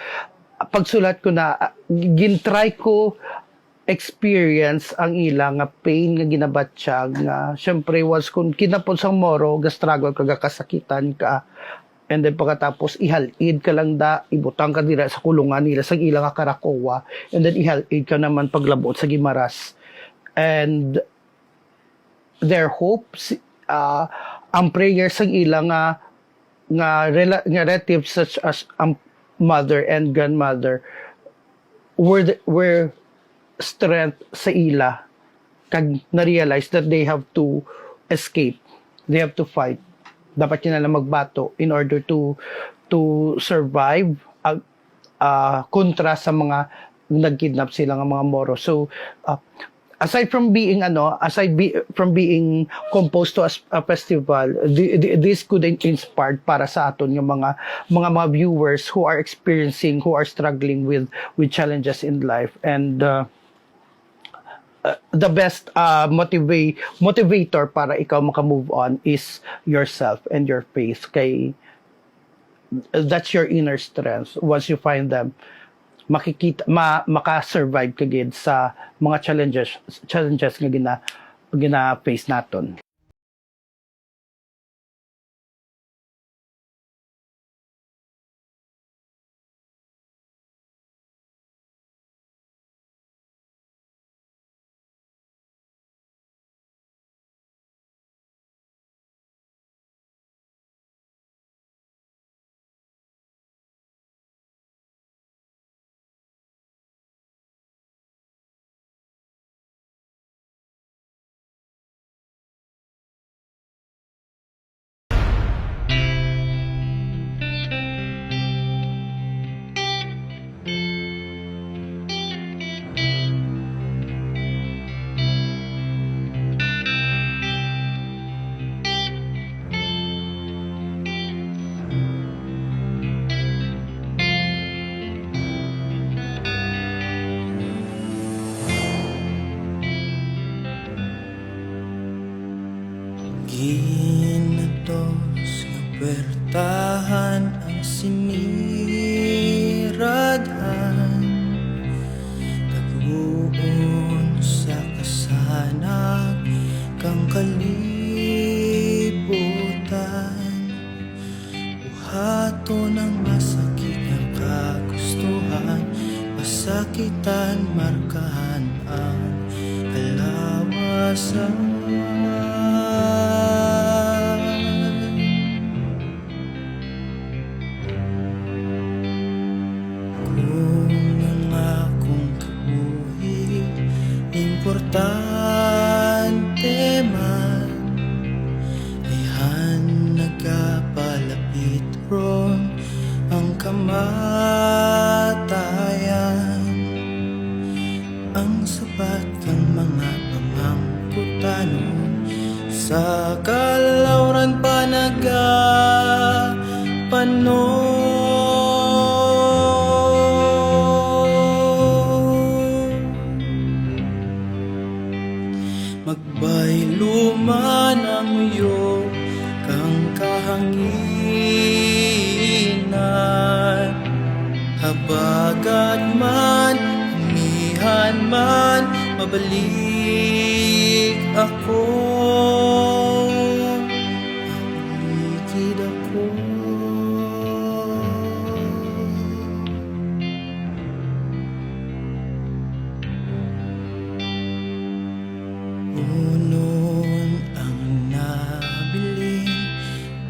pagsulat ko na, ah, gin-try ko experience ang ila nga pain nga ginabatyag nga, syempre, once kung kinapon sang Moro, ga-struggle ka, gakasakitan ka, and then pagkatapos ihal-id ka lang da, ibutang ka dira sa kulungan nila sang ila nga karakowa, and then ihal-id ka naman paglabot sa Guimaras. And their hopes, ah, ang prayer sang ila nga, nga rela-, nga relatives such as ang mother and grandmother were the, were strength sa ila kag na-realize that they have to escape. They have to fight. Dapat sila magbato in order to to survive, ah, ah, kontra sa mga nagkidnap sila nga mga Moro. So, ah, aside from being, ano, aside be, from being composed to a, s- a festival, thi- thi- this could in- inspire para sa aton nga mga mga mga viewers who are experiencing, who are struggling with with challenges in life. And uh, uh, the best uh, motiva- motivator para ikaw maka-move on is yourself and your faith. Kay that's your inner strength. Once you find them, makikita ma, maka-survive ka gid sa mga challenges challenges nga gina gina-face naton. Ginatos nga puwertahan ang siniradhan, taguon sa kasanag kang kalibutan. Buhaton ang masakit nga kagustuhan, pasakitan, markahan ang kalawasan. Kung ang akong kabuhi importante, Ang kamatayan, ang sapat kang mga pamangkutanon, sa kalawran pa nagapanon. Magbaylo man ang uyog kang kahanginan, habagat man, amihan man, mabalik ako, mabalik gid ako. Unon ang nabilin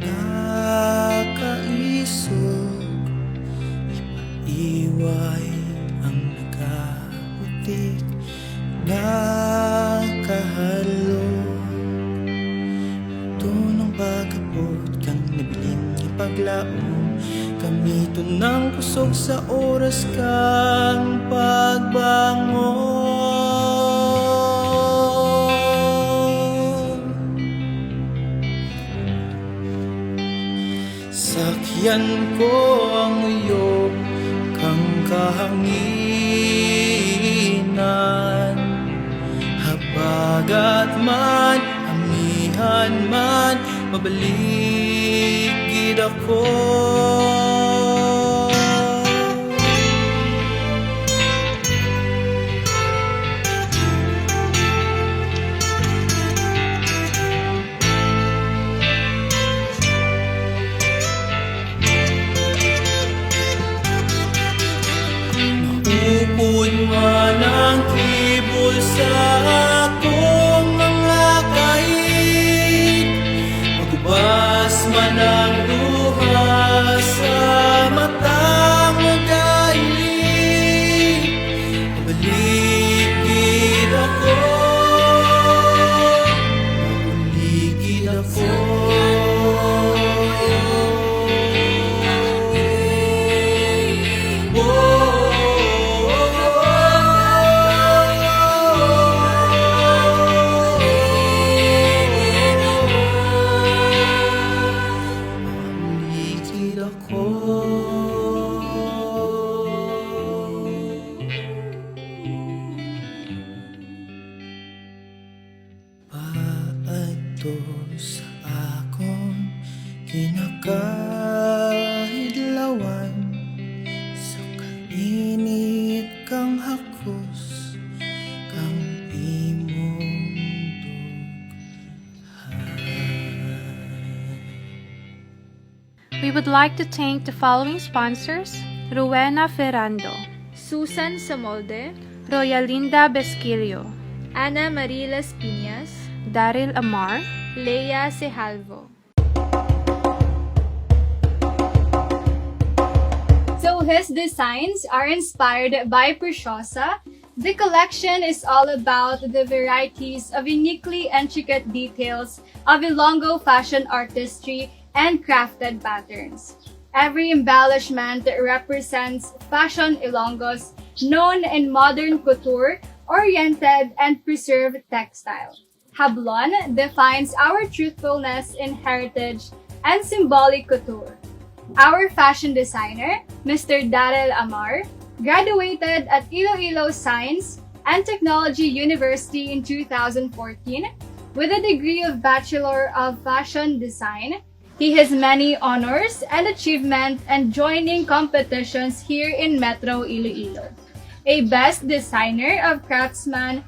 nga kaisog, ipaiway ang nagaputik nga kahalog. Tunong pagkabot kang nabilin nga paglaom, gamiton ang kusog sa oras kang pagbangon. Sakyan ko ang uyog kang kahanginan, habagat man, amihan man, mabalik gid ako. Maupod man ang kibol sa akong mga kahig, magubas man ang luha sa matang magailing, mabalik gid ako, mabalik gid ako. Paadto sa akon kinakahidlawan, sa kainit kang hakos, kang imong dughan. We would like to thank the following sponsors: Rowena Ferrando, Susan Samolde, Royalinda Besquillo, Ana Marie Las Piñas, Daryl Amar, Leia Sejalvo. So his designs are inspired by Preciosa. The collection is all about the varieties of uniquely intricate details of Ilonggo fashion artistry and crafted patterns. Every embellishment represents fashion Ilonggos known in modern couture-oriented and preserved textile. Hablon defines our truthfulness in heritage and symbolic couture. Our fashion designer, Mister Daryl Amar, graduated at Iloilo Science and Technology University in two thousand fourteen with a degree of Bachelor of Fashion Design. He has many honors and achievement and joining competitions here in Metro Iloilo. A Best Designer of Craftsman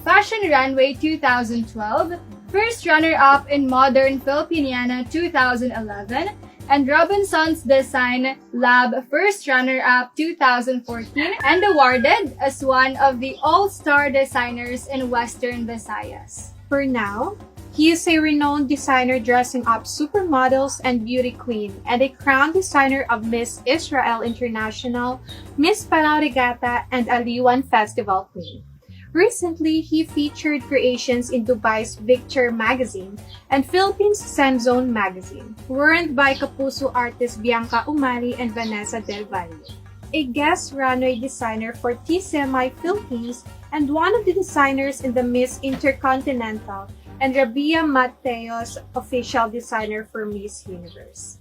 Fashion Runway two thousand twelve, first runner-up in Modern Filipiniana two thousand eleven, and Robinson's Design Lab first runner-up two thousand fourteen, and awarded as one of the all-star designers in Western Visayas. For now, he is a renowned designer dressing up supermodels and beauty queen and a crown designer of Miss Israel International, Miss Panao Regatta, and Aliwan Festival Queen. Recently, he featured creations in Dubai's Victure magazine and Philippines Send Zone magazine, worn by Kapuso artists Bianca Umali and Vanessa Del Valle, a guest runway designer for T Semi Philippines and one of the designers in the Miss Intercontinental and Rabia Mateos official designer for Miss Universe.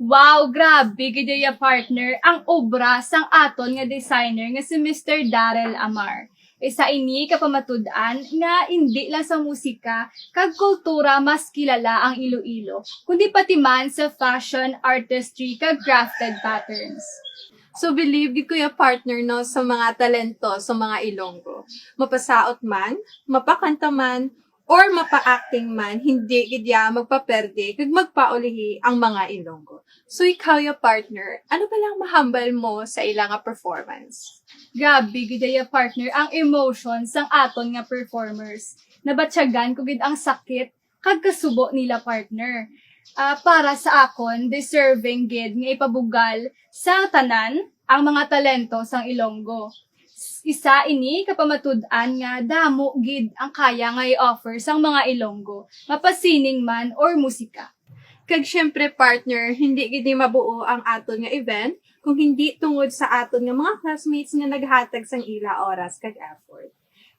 Wow, grabe gid ya, partner, ang obra sang aton nga designer nga si Mister Darrell Amar. Isa ini ka pamatud-an nga indi lang sa musika kag kultura mas kilala ang Iloilo, kundi pati man sa fashion, artistry, kag crafted patterns. So, believe gid ko ya, partner, no, sa mga talento sa mga Ilonggo. Mapasaot man, mapakanta man, or mapa-acting man, hindi gid ya magpaperde kag magpaulihi ang mga Ilonggo. So, ikaw ya, partner, ano ba lang mahambal mo sa ila nga performance? Grabe gid ya, partner, ang emotion sang aton nga performers. Nabatyagan ko gid ang sakit kag kasubo nila, partner. Ah, para sa akon, deserving gid nga ipabugal sa tanan ang mga talento sang Ilonggo. Isa ini ka pamatud-an nga damo gid ang kaya nga i-offer sang mga Ilonggo, mapasining man or musika. Kag syempre, partner, hindi gid ni mabuo ang aton nga event kung hindi tungod sa aton nga mga classmates nga naghatag sang ila oras kag effort.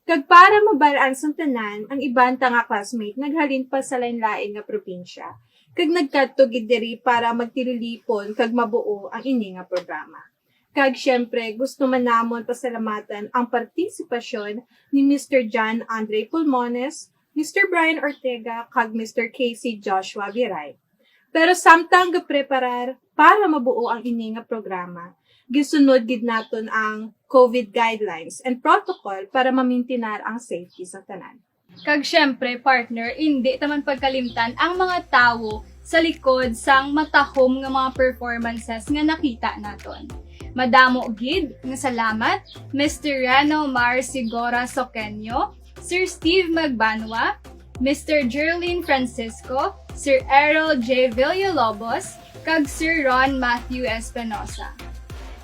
Kag para mabal-an sang tanan, ang iban ta nga classmate naghalin pa sa lain-lain nga probinsya, kag nagkadto gid diri para magtililipon kag mabuo ang ini nga programa. Kag syempre, gusto man namon pasalamatan ang partisipasyon ni Mister John Andre Pulmones, Mister Brian Ortega, kag Mister Casey Joshua Viray. Pero samtang gapreparar para mabuo ang ini nga programa, gisunod gid naton ang COVID guidelines and protocol para mamintinar ang safety sa tanan. Kag syempre, partner, indi ta man pagkalimtan ang mga tawo sa likod sang matahom nga mga performances nga nakita naton. Madamo gid nga salamat, Mister Reno Mar Sigora Soqueño, Sir Steve Magbanwa, Mister Jerlin Francisco, Sir Errol J Villalobos, kag Sir Ron Matthew Espinosa.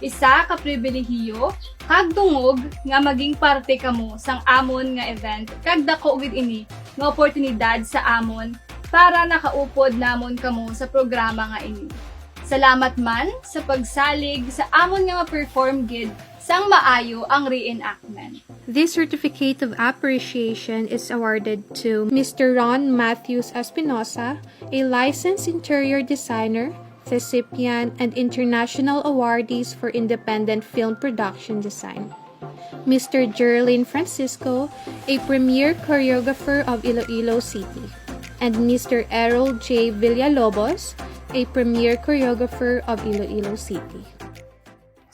Isa ka pribilehiyo kag dungog nga maging parte kamo sang amon nga event, kag dako gid ini nga oportunidad sa amon para nakaupod namon kamo sa programa nga ini. Salamat man sa pagsalig sa amon nga ma-perform gid sang maayo ang reenactment. This certificate of appreciation is awarded to Mister Ron Matthews Espinosa, a licensed interior designer, recipient and international awardees for independent film production design. Mister Jerlin Francisco, a premier choreographer of Iloilo City, and Mister Errol J Villalobos, a premier choreographer of Iloilo City.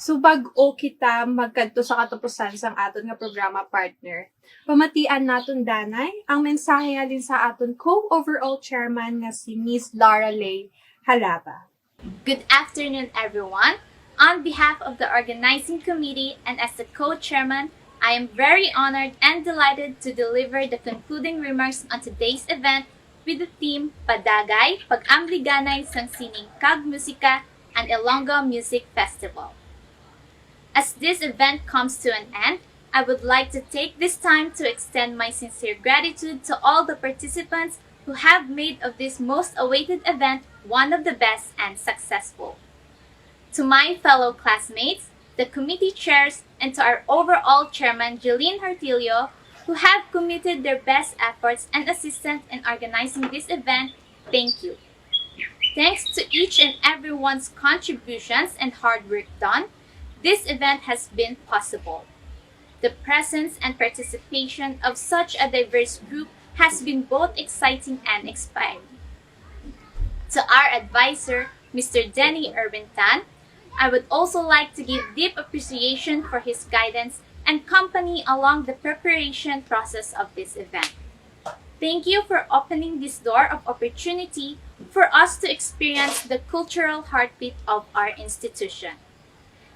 So, bag-o kita magkadto sa katapusan sang aton nga programa, partner, pamatian naton danay ang mensahe halin sa aton co-overall chairman nga si Miss Laura Lay Halaba. Good afternoon, everyone. On behalf of the organizing committee and as the co-chairman, I am very honored and delighted to deliver the concluding remarks on today's event with the theme Padagay, Pag-ambliganay sang Sining kag Musika, an Ilonggo Music Festival. As this event comes to an end, I would like to take this time to extend my sincere gratitude to all the participants who have made of this most awaited event one of the best and successful. To my fellow classmates, the committee chairs, and to our overall chairman, Jeline Hartilio, who have committed their best efforts and assistance in organizing this event, thank you. Thanks to each and everyone's contributions and hard work done, this event has been possible. The presence and participation of such a diverse group has been both exciting and inspiring. To our advisor, Mister Denny Urban Tan, I would also like to give deep appreciation for his guidance and company along the preparation process of this event. Thank you for opening this door of opportunity for us to experience the cultural heartbeat of our institution.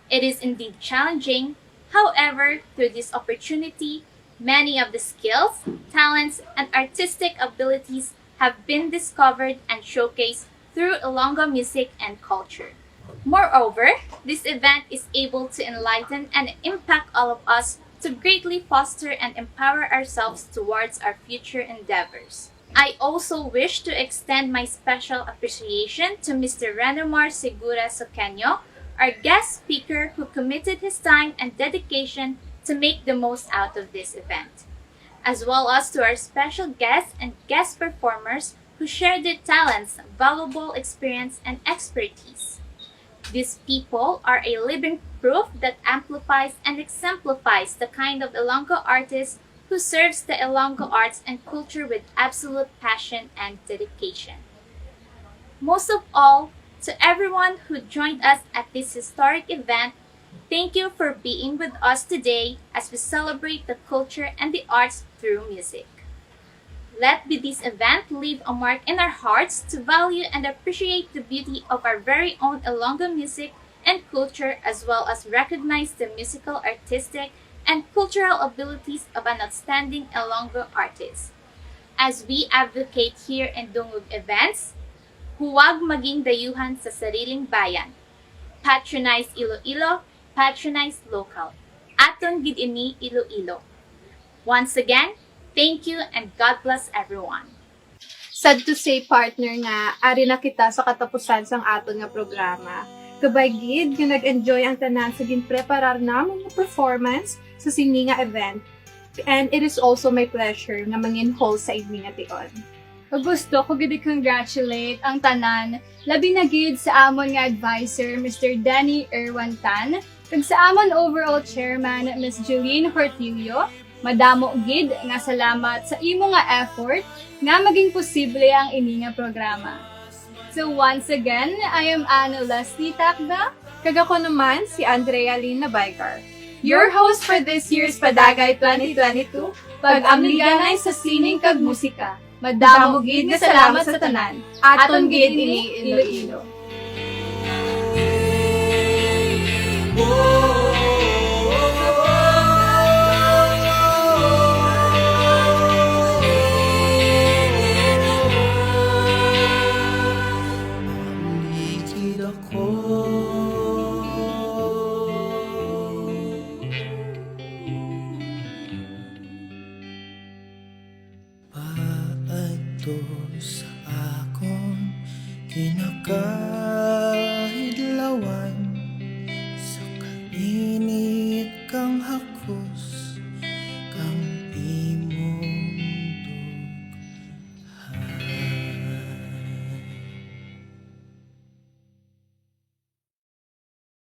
It is indeed challenging. However, through this opportunity, many of the skills, talents, and artistic abilities have been discovered and showcased through Ilonggo music and culture. Moreover, this event is able to enlighten and impact all of us to greatly foster and empower ourselves towards our future endeavors. I also wish to extend my special appreciation to Mister Renomar Segura Soqueño, our guest speaker who committed his time and dedication to make the most out of this event, as well as to our special guests and guest performers who share their talents, valuable experience, and expertise. These people are a living proof that amplifies and exemplifies the kind of Ilonggo artist who serves the Ilonggo arts and culture with absolute passion and dedication. Most of all, to everyone who joined us at this historic event, thank you for being with us today as we celebrate the culture and the arts through music. Let be this event leave a mark in our hearts to value and appreciate the beauty of our very own Ilonggo music and culture, as well as recognize the musical, artistic, and cultural abilities of an outstanding Ilonggo artist. As we advocate here in Dungog Events, huwag maging dayuhan sa sariling bayan. Patronize Iloilo, patronize local. Aton gid ini Iloilo. Once again, thank you and God bless everyone. Sad to say, partner, nga ari na kita sa katapusan sang aton nga programa. Kabay gid nga nag-enjoy ang tanan sa ginpreparar namon nga performance sa sini nga event. And it is also my pleasure nga mangin-host sa inyo nga tion. Gusto ko gid i-congratulate ang tanan, labi na gid sa amon nga adviser, Mister Danny Erwan Tan, kag sa amon overall chairman, Miss Jeline Portillo. Madamo gid nga salamat sa imo nga effort nga maging posible ang ini nga programa. So once again, I am Ano Leslie Tacda. Kag ako naman, si Andrea Lynn Nabaicar, your host for this year's Padagay twenty twenty-two, Pag-amliganay sa Sining kag Musika. Madamo gid nga salamat sa tanan. Aton gid ini, Iloilo. Paadto sa akon kinaka-